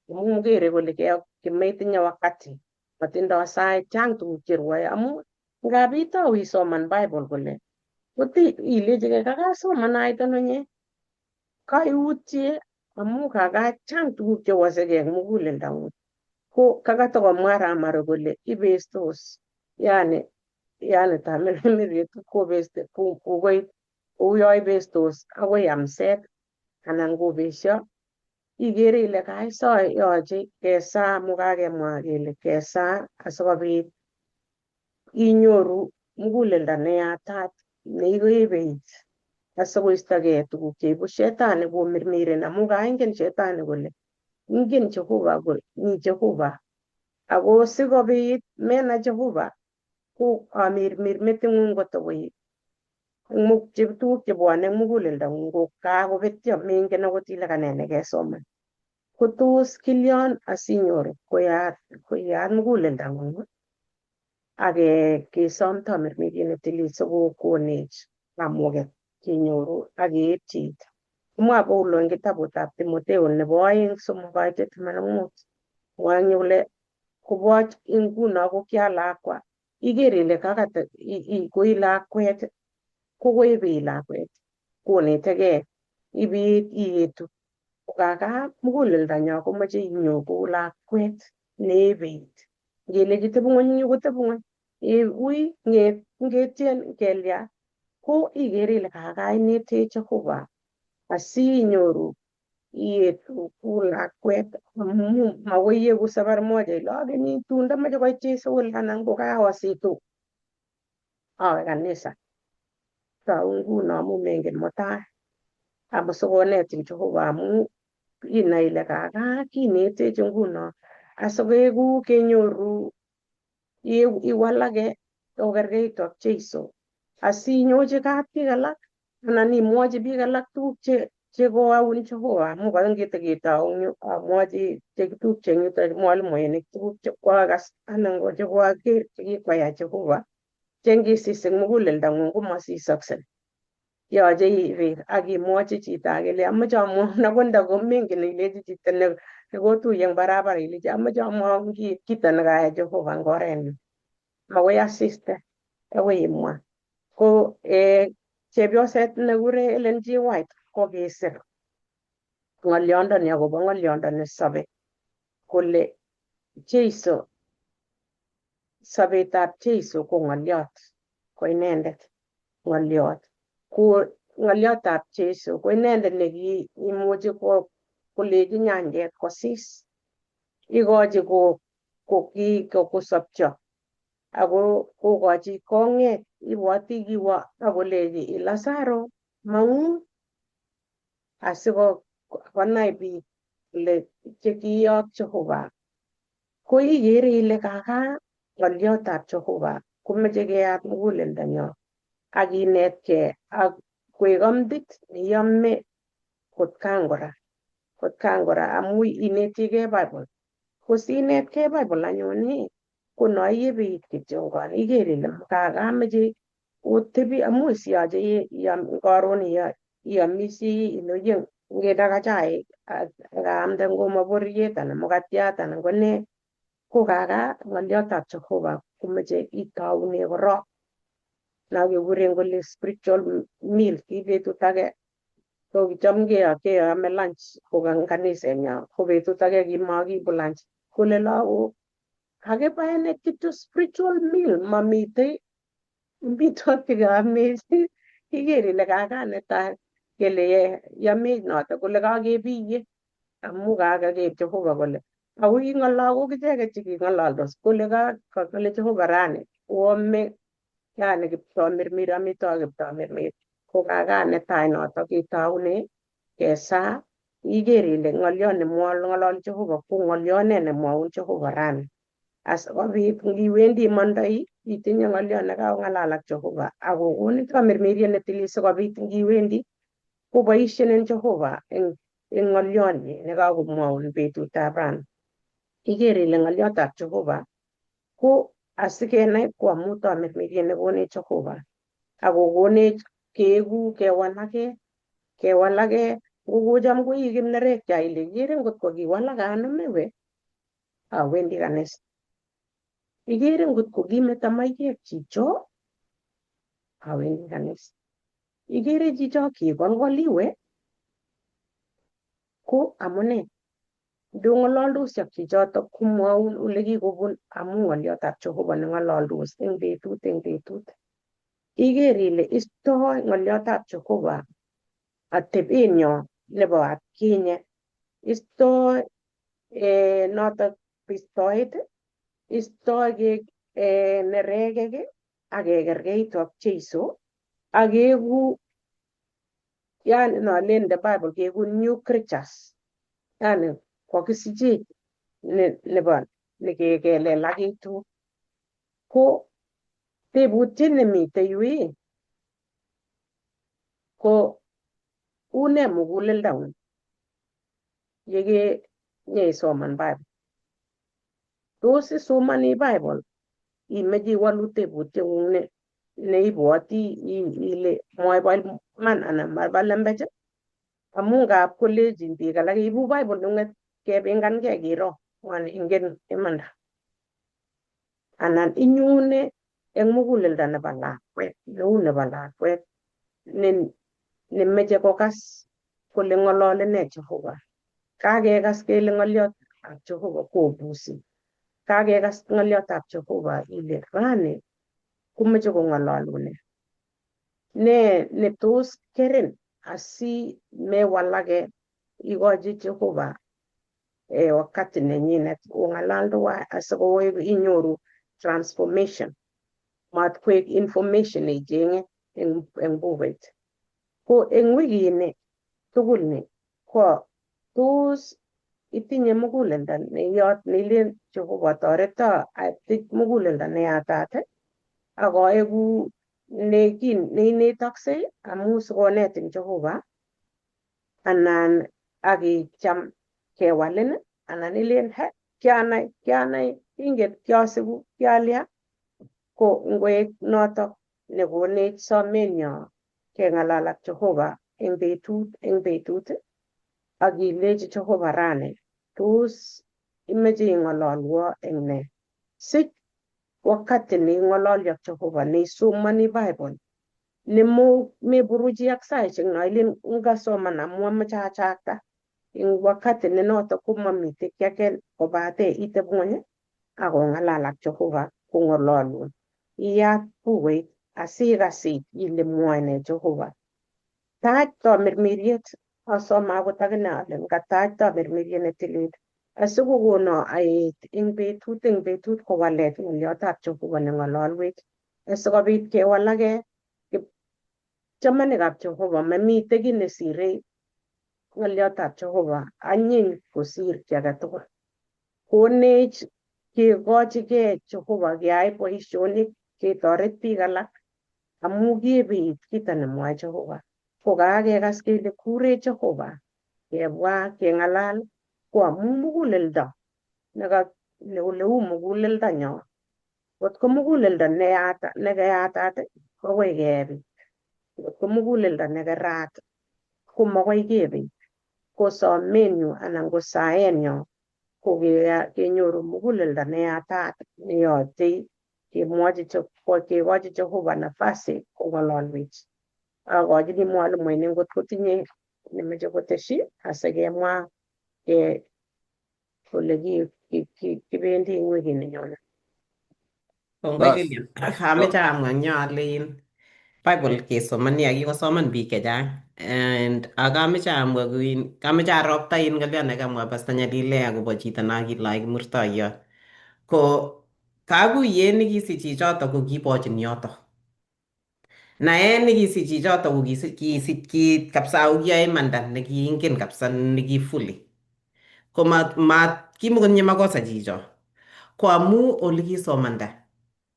amu kere kole kimetinye wakati matindoi sait chang tuguk cherwoe amu ngap itou isoman Bible kole koti ilechigei kakasoman ait ano nye kaiutye amu kaka chang tuguk chewosegei eng muguleldang'ung ko kakatakomwa Ramaro kole ibestos yani yani tamirmiriet kobeste kokoit kouyo ibestos akoi amset anan kobesio ikere ile kaiso yoche kesaa amu kakemwa kele kesaa asikobit inyoru muguleldo neyatat neikoibeit asikoistogei tuguk cheibu shetani komirmiren amu kaingen shetani kole ingen Jehova kole mi Jehova ako sikobit menai Jehova ko amirmir meting'ung kotokoik tuguk chebwone eng muguleldang'ung ko kakobetyo mengen akot ile kanee nekesoman ko tos kilyon asinyoru koyat muguleldang'ung ak kesom tamirmiriet netilil sikokonech kamuget kenyoru ak keepchi it. Mwa Paulo eng kitabutab Timotheo nebo 2 3:15 mwae kole koboch nguno ko kialakwa iker ile kakata koi lakwet ko koibei lakwet konetegei ibit iyetu Kaka muguleldonyo komoche inyo kou lakwet neebeit. Ngelechi teb ng'weny eng yu koteb ng'weny. Ui ngetien kelya ko ikere ile kaka inetech Jehova asinyoru ietu kou lakwet amu makoi ieku safari moja ile akeni tun ndamoche koit Jesu kole anan ko kaositu awe kanisa. Tou nguno amu mengen mutai amo sikonetin Jehova amu inai ile kaka kinetech nguno asikeku kenyoru iwalake okerkeitu ak Jeiso asinyochi kat biik alak anan imwochi biik alak tuguk chekoaun Jehova amu kaingeteketou eng yu amwochi tuguk che eng yuto mwalimuinik tuguk chekwakas anan ko chekwaker chekikwayai Jehova che ngisis eng muguleldang'ung komasisoksei. Yoche irir ak imwochi chito age ile amoche amwaun akot nda komengen ilechi chito nekotuye eng barabara ilechi amoche amwaun kito nekayai Jehova eng orenyun. Makoi asiste akoi imwa. Ko chepyoset nekure Ellen G. White ko kisir ng'olyondoni akobo ng'olyondoni sobe kole Jeiso sobetab Jeiso ko ng'olyot ko inendet ng'olyot ko ng'olyotab Jeiso ko inendet nekiimuchi kolechi nyanjet kosis ikochi kosobcho ako kokochi kong'et ibwoti kiwo akolechi Lazaro mang'u asikokonai biik kole chekiyook Jehova ko ikere ile kaka ng'olyotab Jehova komoche keyat muguleldonyo ak kinetkei ak koek amdit neyome kotkan kora kotkan kora amu inetigei Bible ko sinetkei Bible anyun ii ko no yebeit kityongon iker ile kakameche otebi amu siyoche iam karon iomisi iloche ngenaka chaik ak aamde ngomoboriet anan mukatiat anan ko nee ko kaka ng'olyotab Jehova komoche itoune korok no kekuren kole spiritual meal ki betut age ko kicham keame lunch ko kanisenyo ko betut age kimakiibu lunch kole lagok kakibaenech kityo spiritual meal mamitei amitwogik chekeamech iker ile kaka netai kele yamech noto kole kakebiye amu kakaker Jehova kole ako kingo lagok icheket cheking'ololdos kole kole Jehova rani oame yani kiptomirmir amitwogik kiptomirmir ko kaka netai noto ketoune kesaa iker ile ng'olyot nemwong'ololi Jehova ko ng'olyot ne nemwoun Jehova rani asikobit ngiwendi imondoi itinye ng'olyot nekakong'alal ak Jehova akokonin tamirmiriet netilil sikobit ngiwendi koboishenin Jehova eng ng'olyonyi nekakomwoun betutab rani. Iker ile ng'olyotab Jehova ko asikenai ko amu tamirmiriet nekonech Jehova akokonech keeku kewalake kewalake ngokocham ko ii kipnerekcha ile ikere ngot ko kiwalak anom iwe awendi kanisa. Ikere ngot ko kimeto maiywek chicho awendi kanisa. Ikere chicho kikolkol iwe ko amune ndong'ololdosi ak chichotok komwoun ole kikobun amu ng'olyotab Jehova neng'ololdos eng betut eng betut. Iker ile istoi ng'olyotab Jehova atebenyo nebo atkinye istoi notok bistoet istoi nerekek ak kekerkeitu ak Jeiso ak keku yani nolen the Bible keku new creatures yani kokisichech nebo nekelelakitu ko tebutiet nemitei yu ii ko une muguleldang'ung yekenyesoman Bible tos isomoni Bible imeche iwolu tebutieng'ung neibwoti ile mwoe bo iman anan bo lembech amu ngap kolechin biik alak ibu Bible neng'et kepingankei kiro ng'o ingen imanda anan inyune eng muguleldo nebo lakwet neu nebo lakwet nemeche kokas kole ng'ololi nee Jehova. Kakekas kele ng'olyotab Jehova kobusi. Kakekas ng'olyotab Jehova ile rani komoche kong'ololun nee. Ne netos kerin asi mewalake ikochi Jehova wakati nenyinet ong'alal tuwai asikoweku inyoru transformation matkoek information neicheng'e eng bukuit. Ko eng wikini tugul ni ko tos itinye muguleldo neyot neilen Jehova toreto atich muguleldo neyatat ak aeku neinetoksei amu sikonetin Jehova anan akicham kewalin anan ilen he kianai kianai inget kiasiku kialia ko ngoek notok nekonech somenyo keng'alal ak Jehova eng betut ak ilechi Jehova rani tos imeche ing'ololwo eng nee. Sich wakati neing'ololi ak Jehova neisomoni Bible nemo meburuchi ak saishek no ilen ngasoman amu amoche achakta eng wakati nenotok komamite kiy age kobate iteb ng'weny ak ong'alal ak Jehova kong'ololun. Iyat bukuit asikas ile mwoe nee Jehova. Tach tamirmiriet asome akot akine ale ngatach tamirmiriet netilil asikokono aet eng betut kowalet ng'olyotab Jehova neng'ololwech asikobit kewalake chamanikab Jehova mamite kiy nesire ng'olyotab Jehova anyiny kosir kiy age tugul. Konech kekochigei Jehova keyai boisionik ketoret biik alak amu kibit kito nemwoe Jehova. Ko kakekas kele kurech Jehova kebwa keng'alal ko amu muguleldo neka oleu muguleldonyo. Kot ko muguleldo nekayatat kokoi kebit. Kot ko muguleldo nekerat ko makoi kebit. Ko somenyu anan ko saenyo ko kenyoru muguleldo neyatat neyoche kemwochi kekochi Jehova nafasi kong'ololwech. Akochini mwalimuinik ngot kotinye nemoche koteshi asikemwa ke ole kibendi eng wikit nenyone. Kongoi Bas. Lilian. Ameche amwa eng yo ale in Bible kesomoni ak kikosoman biik chechang and akameche amwa kuin kameche aropta in ng'oliot nekamwa Pastor Nyalile akobo chito no kiloi kimurtoiyot. Ko kakuyet nekisich chichoto ko kibochin yoto. Naet nekisich chichoto ko kisich kiit kabisa ako kiyoe imanda nekiingen kabisa nekifuli. Ko ma kimukotinye makosa chicho. Ko amu ole kisomanda.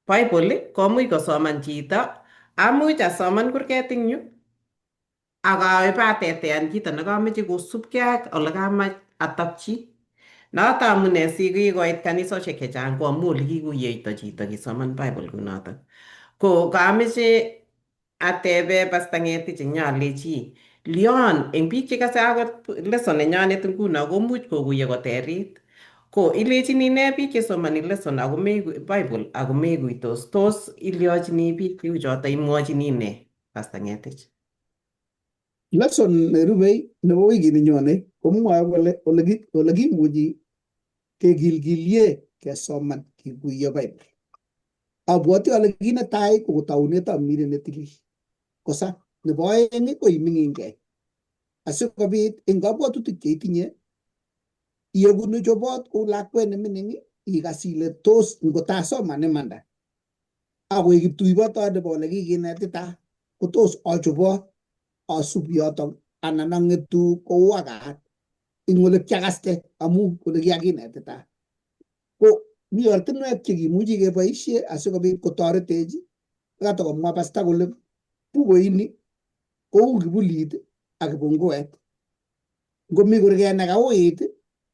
Bible komuch kosoman chito, amuch asoman kurget eng yu ak abatetean kito nekameche kosubkei ak ole kamach atokchi. Noto amune si kikoit kanisosiek chechang ko amu ole kikuyeito chito kisoman Bible kunoto. Ko kameche atebe Pastor Ngetich eng yo alechi lion eng biik chekase akot lesson nenyonet nguno komuch kokuyo koterit. Ko ilechini nee biik chesomoni lesson ako Bible ako mekuitos tos ilyochini biik cheu choto imwochini nee Pastor Ngetich? Lesson nerubei nebo wikini nyone komwoe kole ole kimuchi kekilkilie kesoman kikuyo Bible. Abwoti ale kit netai ko taunetab miret netilil. Kosa nebo oeng ko iming'inkei. Asikobit eng kabwatutik cheitinye ieku nechobot kou lakwet nemining ikas ile tos ngotasoman imanda akoek kiptuibotot nebo ole kikinetita kotos achobot asub yotok anan ang'etu kou akat ing ole kiakaste amu ole kiakinetita. Ko mi ortinwek chekimuchi keboisie asikobit kotoretech. Katokomwa pasta kole bukuini kou kibulit ak kipunguet. Ngomi kurget nekauit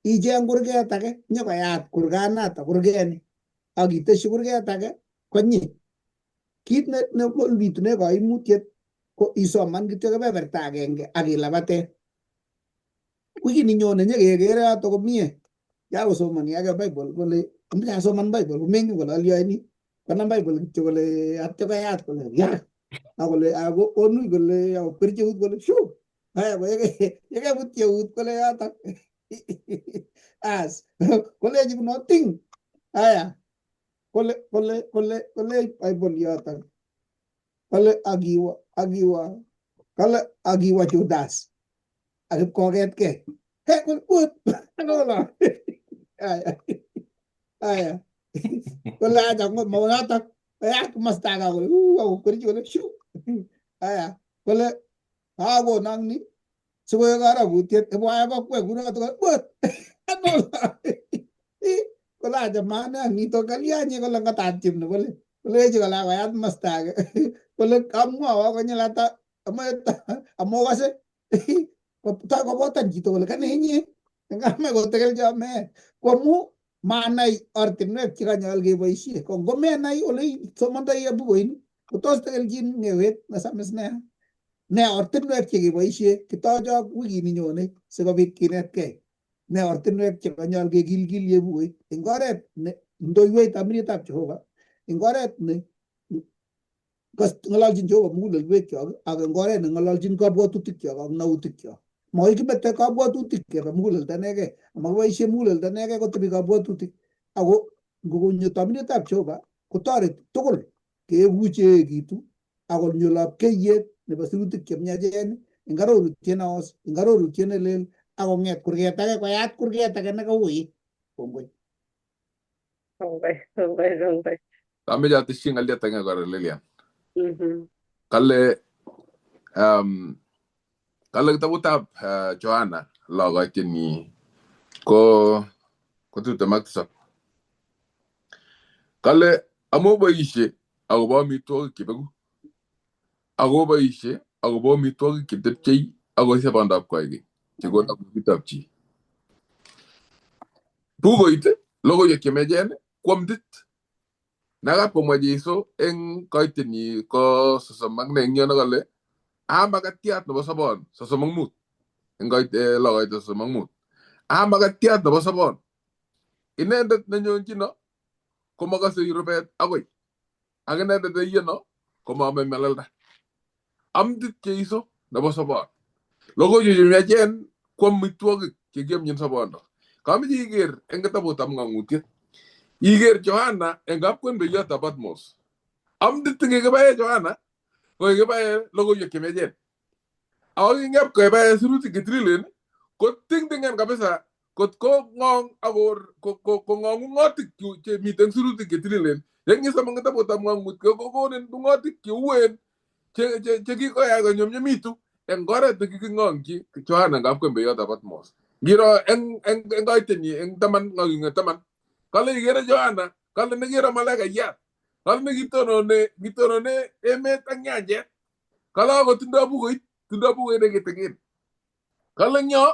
icheng kurget age nyokoyat kurganato kurgeni ak iteshi kurget age konyi. Kit ne bitune koimutiet ko isoman kityo kebeberta agenge ak ilabaten. Wikini nyone nyekekere yoto komie. Kakosomoni age Bible kole amoche asoman Bible komengen kole alyoini konam Bible kityo kole atyo koyat kole ya akole ako konui kole akokwerchi eut kole shu haya ko yekebutyi eut kole yotok. As kolechi kuno ting. Aya kole kole kole kole Bible yoton. Kole akiwa akiwa kole akiwa Judas. Ak ipkoketkei. He kole ut. Ano Aya. Aya. Kole acha maunotok. Koyat komasta age kole uu akokwerchi kole shu. Aya kole kakonok ni sikoek karabutiet ibwa kokwek kunoto but. Ano kole acha mane nito kalyanye kole ngatatyem ni kole kolechi kole koyat masta age kole kamwawa konyil ata amokase kobotan chito kole kane inye ngamach kotekelcho meet ko amu manai ortinwek chekanyol keboishe ko ngomenai ole isomondoi bukuini kotos tekelchin ngewet nesamis nea ne ortinwek chekeboishe kitochok wikini nyone sikobit kinetkei ne ortinwek chekanyol kekilkilie bukuit eng oret ne ndoiwech amritab Jehova eng oret ne ng'ololchin Jehova mugulelwekyok ak eng oret ne ng'ololchin kabwatutikyok ak nautikyok. Makoi kimete kabwatutik kebe muguleldo inegei amakiboishe muguleldo inegei kotebi kabwatutik ako ngokonyo tominetab Jehova kotoreti tugul keeku cheekitu akonyo lapkeiyet nebo sirutik chemiachen eng arorutiet neos eng arorutiet nelel akong'et kurget age koyat kurget age nekauit. Kongoi. Kongoi, kongoi, kongoi. Ameche atesyi ng'alyot agenge kora Lilian. Kale kale kitabutab Johana lokoityenyi ko 27. Kale amu boisie akobo amitwogik chebeku ako boisie akobo amitwogik chetepchei akoi sobondab koikeny chekono kukitab chi. Bukuit logoiwek chemiachen kwamtit nakap komwa Jesu eng koitenyi ko 34 eng yono kole a makatiat nebo sobon 35 eng lokoito 35 a makatiat nebo sobon inendet nenyonchino komakase rubet akoi ak inendet neiyeno komaame melelda amtit Jesu nebo sobon logoiwek chemiachen ko amitwogik chekiomchin sobondo. Kameche iker eng kitabutab ng'ang'utiet iker Johana eng kapkwen beyotab Patmos amtit kikibae Johana ko kikibae logoiwek chemiachen ako kingep kebae sirutik chetililen ko tingtingen kabisa kot ko ng'ong ako kong'ongu ng'otik chemiten sirutik chetililen yengisoman kitabutab ng'ang'ut kokonin ng'otik cheuen chekikoyai konyumnyumitu eng oret nekiking'ongchi Johana eng kapkwen beyotab Patmos. Ngiro eng koitenyi eng taman ng'oking'et taman kale ikere Johana kale nekiro malaikayat kale nekitonone emet ak nyanjet kale ako tindo bukuit nekitikin kale ngyo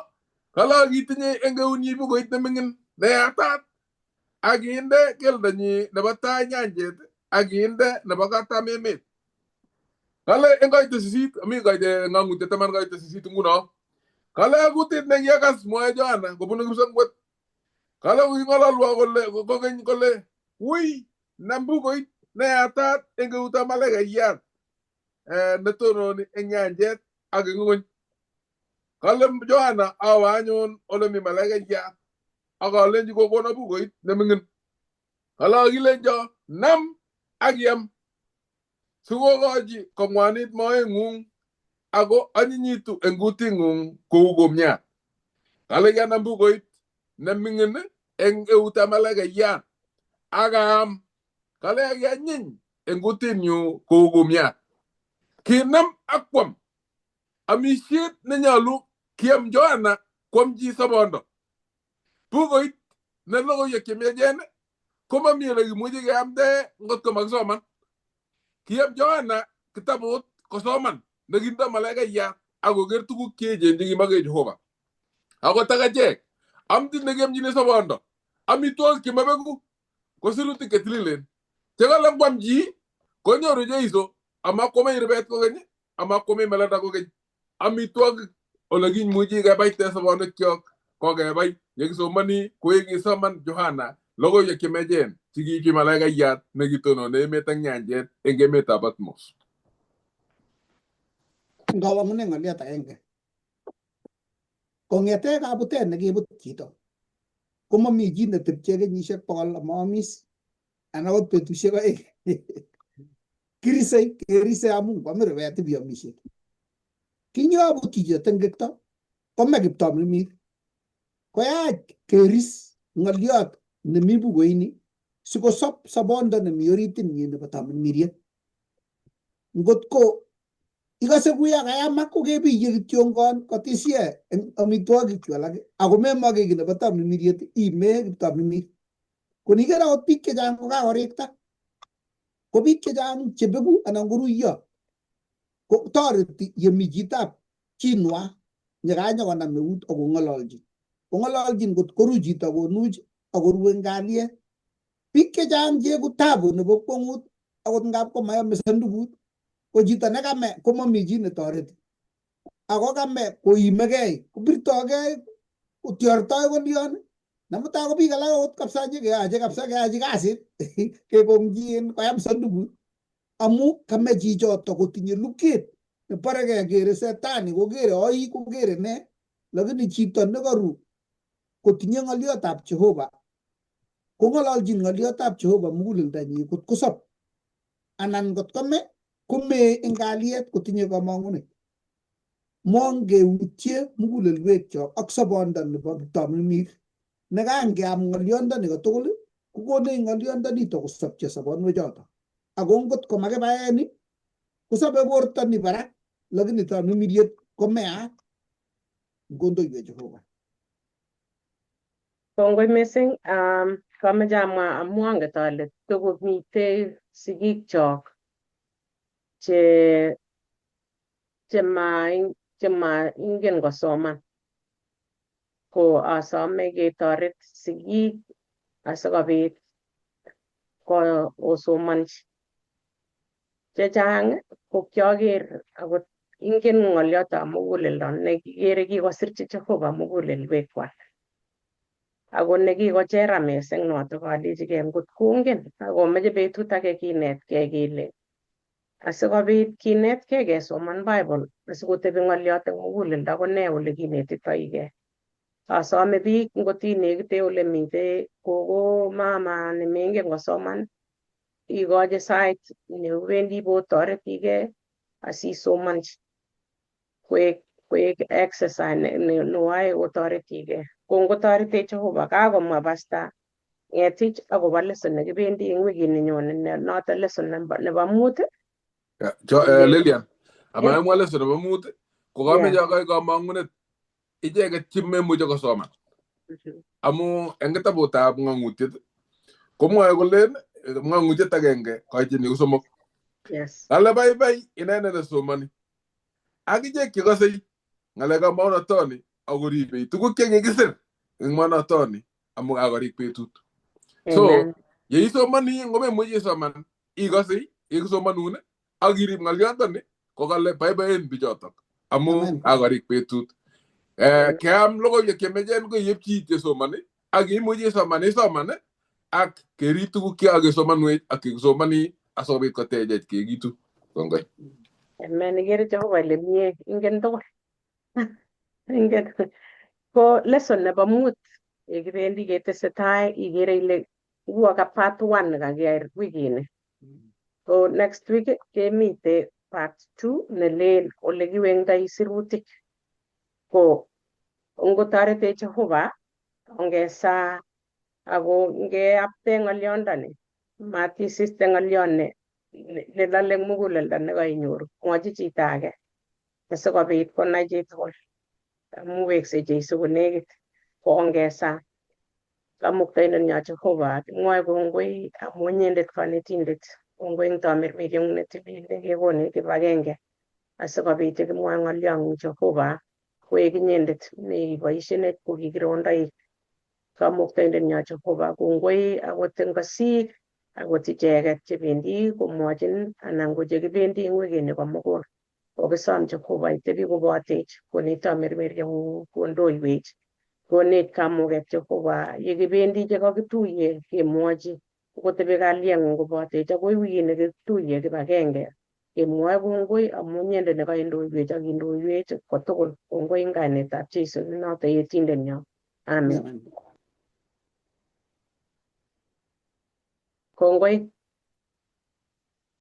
kale akitinye eng eunyi bukuit neming'in neyatat akinde keldonyi nebo tai nyanjet akinde nebo katam emet kale eng koite 8 ami koite ng'ang'utiet 10 koite 8 nguno kale kutit nekiakas mwoe Johana kobunu kipsengwet kale koking'ololwo kole kokeny kole wui nam bukuit neyatat eng eutab malaikayat netononi eng nyanjet ak eng ng'wony. Kale Johana awe anyun ole mi malaikayat ak alenji kokono bukuit neming'in. Kale akilenjo nam ak iam sikokochi kong'wanit moeng'ung ako anyinyitu eng kuting'ung kou kumyat. Kale kianam bukuit neming'in eng eutab malaikayat ak aam. Kale kianyiny eng kutinyu kou kumyat. Kinam ak kwam amisiet nenyolu kiam Johana kwamchi sobondo. Bukuit ne logoiwek chemiachen komami ole kimuchi keamde ngot komakisoman. Kiam Johana kitabut kosoman nekindo malaikayat ak koker tuguk cheechen chekimoke Jehova. Akot ak achek amtit nekiamchini sobondo amitwogik chemabeku ko sirutik chetililen chekale ngwam chi konyoru Jeiso amakwomei rubet kokeny amakwomei melelda kokeny. Amitwogik ole kimuchi kebaite sobonwekyok ko kebai yekisomoni koyekisoman Johana logoiwek chemiachen chekiipchi malaikayat nekitonone emet ak nyanjet eng emetab Patmos. Ngawang'une ng'olyot agenge. Kong'ete kabutet nekibut chito komomi chi netepche kenyisiek 100 amaamis anan akot betusiek 2. Kirisei, kerise amun kwamin rubet ibiamishe. Kinyobut chito tengekto kome kiptomirmir. Koyach keris ng'oliot nemi bukuini sikosop sobondo nemi oritinyin nebo tamirmiriet. Ngot ko ikose kuya kayamak kokebiye kityongon kotisie eng amitwogik chu alak ako memoke kiy nebo tamirmiriet ime kiptamirmir. Koniker akot biik chechang kokakorikta ko biik chechang chebeku anan koruiyo ko toreti yemi chitab chinwa nekanyokonam eut akong'ololchin. Kong'ololchin kot koru chito konuch akoru eng kalyet. Biik chechang cheeku tabu nebo kwong'ut akot ngap komayome sandukut ko chito nekame komomi chi netoreti. Ako kame koimegei, kobirtogei, kotiortoi kolion nemutai ko biik alak akot kabisa chekeyoche kabisa keyochi kasit kekongchi koyam sandukut amu kame chichoto kotinye luket neborekei kere setani kokere oik kokere ne lakini chito nekaru kotinye ng'oliotab Jehova kong'ololchin ng'oliotab Jehova muguleldonyi kot kosop anan kot kome komee eng kalyet kotinye komong'unet. Mongeutye mugulelwekchok ak sobondo nebo kiptomirmir. Nekangeam ng'oliondoni kotugul kokonech ng'oliondonito kosopcho sobonwechoto. Ako ngot komakibaen kosobe borto ni barak lakini tamirmiriet komeat. Ngondoiwech Jehova. Kongoi missing. Kameche amwa amu anget ale tokomitei sigikchok che chemaingen kosoman. Ko asome ketoret sigik asikobit kosomanchi. Chechang ko kioker akot ingen ng'oliotab muguleldo nekikere kikosirchi Jehova mugulelwekwak. Ako nekikochera mising notok alechigei ngot kongen akomeche betut age kinetkei kele asikobit kinetkei kesoman Bible asikotebi ng'oliot eng muguleldo ko nee ole kinetitoigei. Asome biik ngot inekite ole mitei kogo mama nemengen kosoman ikochi sait newendi botoretigei asisomanchi koek exercise newoe otoretigei. Ko ngotoretech Jehova kakomwa pasta Ngetich akobo lesson nekibendi eng wikini nyone noto lesson nebo 5. Lilian, ama lesson nebo 5 ko kameche akoi kamang'unet icheket chememuche kosoman. Amu eng kitabutab ng'ang'utiet komwoe kolen ng'ang'utiet 1 koichini 3. Kale baibai inendet nesomoni ak ichek chekosei ng'alekab maonotoni akoribei tuguk chekikisir eng maonotoni amu kakorik betut. So yeisomoni ngomemuchi isoman ikosei yekisomanun ak irib ng'oliondoni ko kale baibaen bichotok amu kakorik betut. Keam logoiwek chemechen ko yepchi chesomoni ak imuchi isoman isoman ak kerib tuguk chekakesomanwech ak kekisomoni asikobit kotechech keekitu. Kongoi. Amen. Ikere Jehova ile mie ingen tugul. Ingen. Ko lesson nebo 5 yekibendi ketesetai ikere ile nguo ka part 1 nekakiyai wikini. So next week kemite part 2 nelen ole kiwengdoi sirutik. Ko ngotoretech Jehova ongesaa ako ngeapte ng'oliondoni matisiste ng'olion nelole muguleldo nekainyoru mwochi chito age asikobit konai chitugul amu wekse Jesu konekit ko ongesaa. Kamuktaindenyo Jehova kimwoe kongoi amu inyendet konetindet kongoi eng tamirmirieng'ung netilil nekekonech kibagenge asikobit yekimwoe ng'oliong'ung Jehova koek inyendet neiboishenech ko kikirondoik. Kamuktaindenyo Jehova kongoi akot eng kosik akot icheket chebendi komwochin anan ko chekibendi eng wikini komugul. Kokisom Jehova itebi kobotech konech tamirmirieng'ung kondoiwech konech kamuket Jehova yekibendi chekakituye kemwochi kotebi kalyeng'ung kobotech akoi wikini kituye kibagenge Kemwoe kongoi amu inyendet nekaindoiwech ak indoiwech kotugul. Kongoi eng kainetab Jesu noto yetindenyo. Amen. Amen. Kongoi.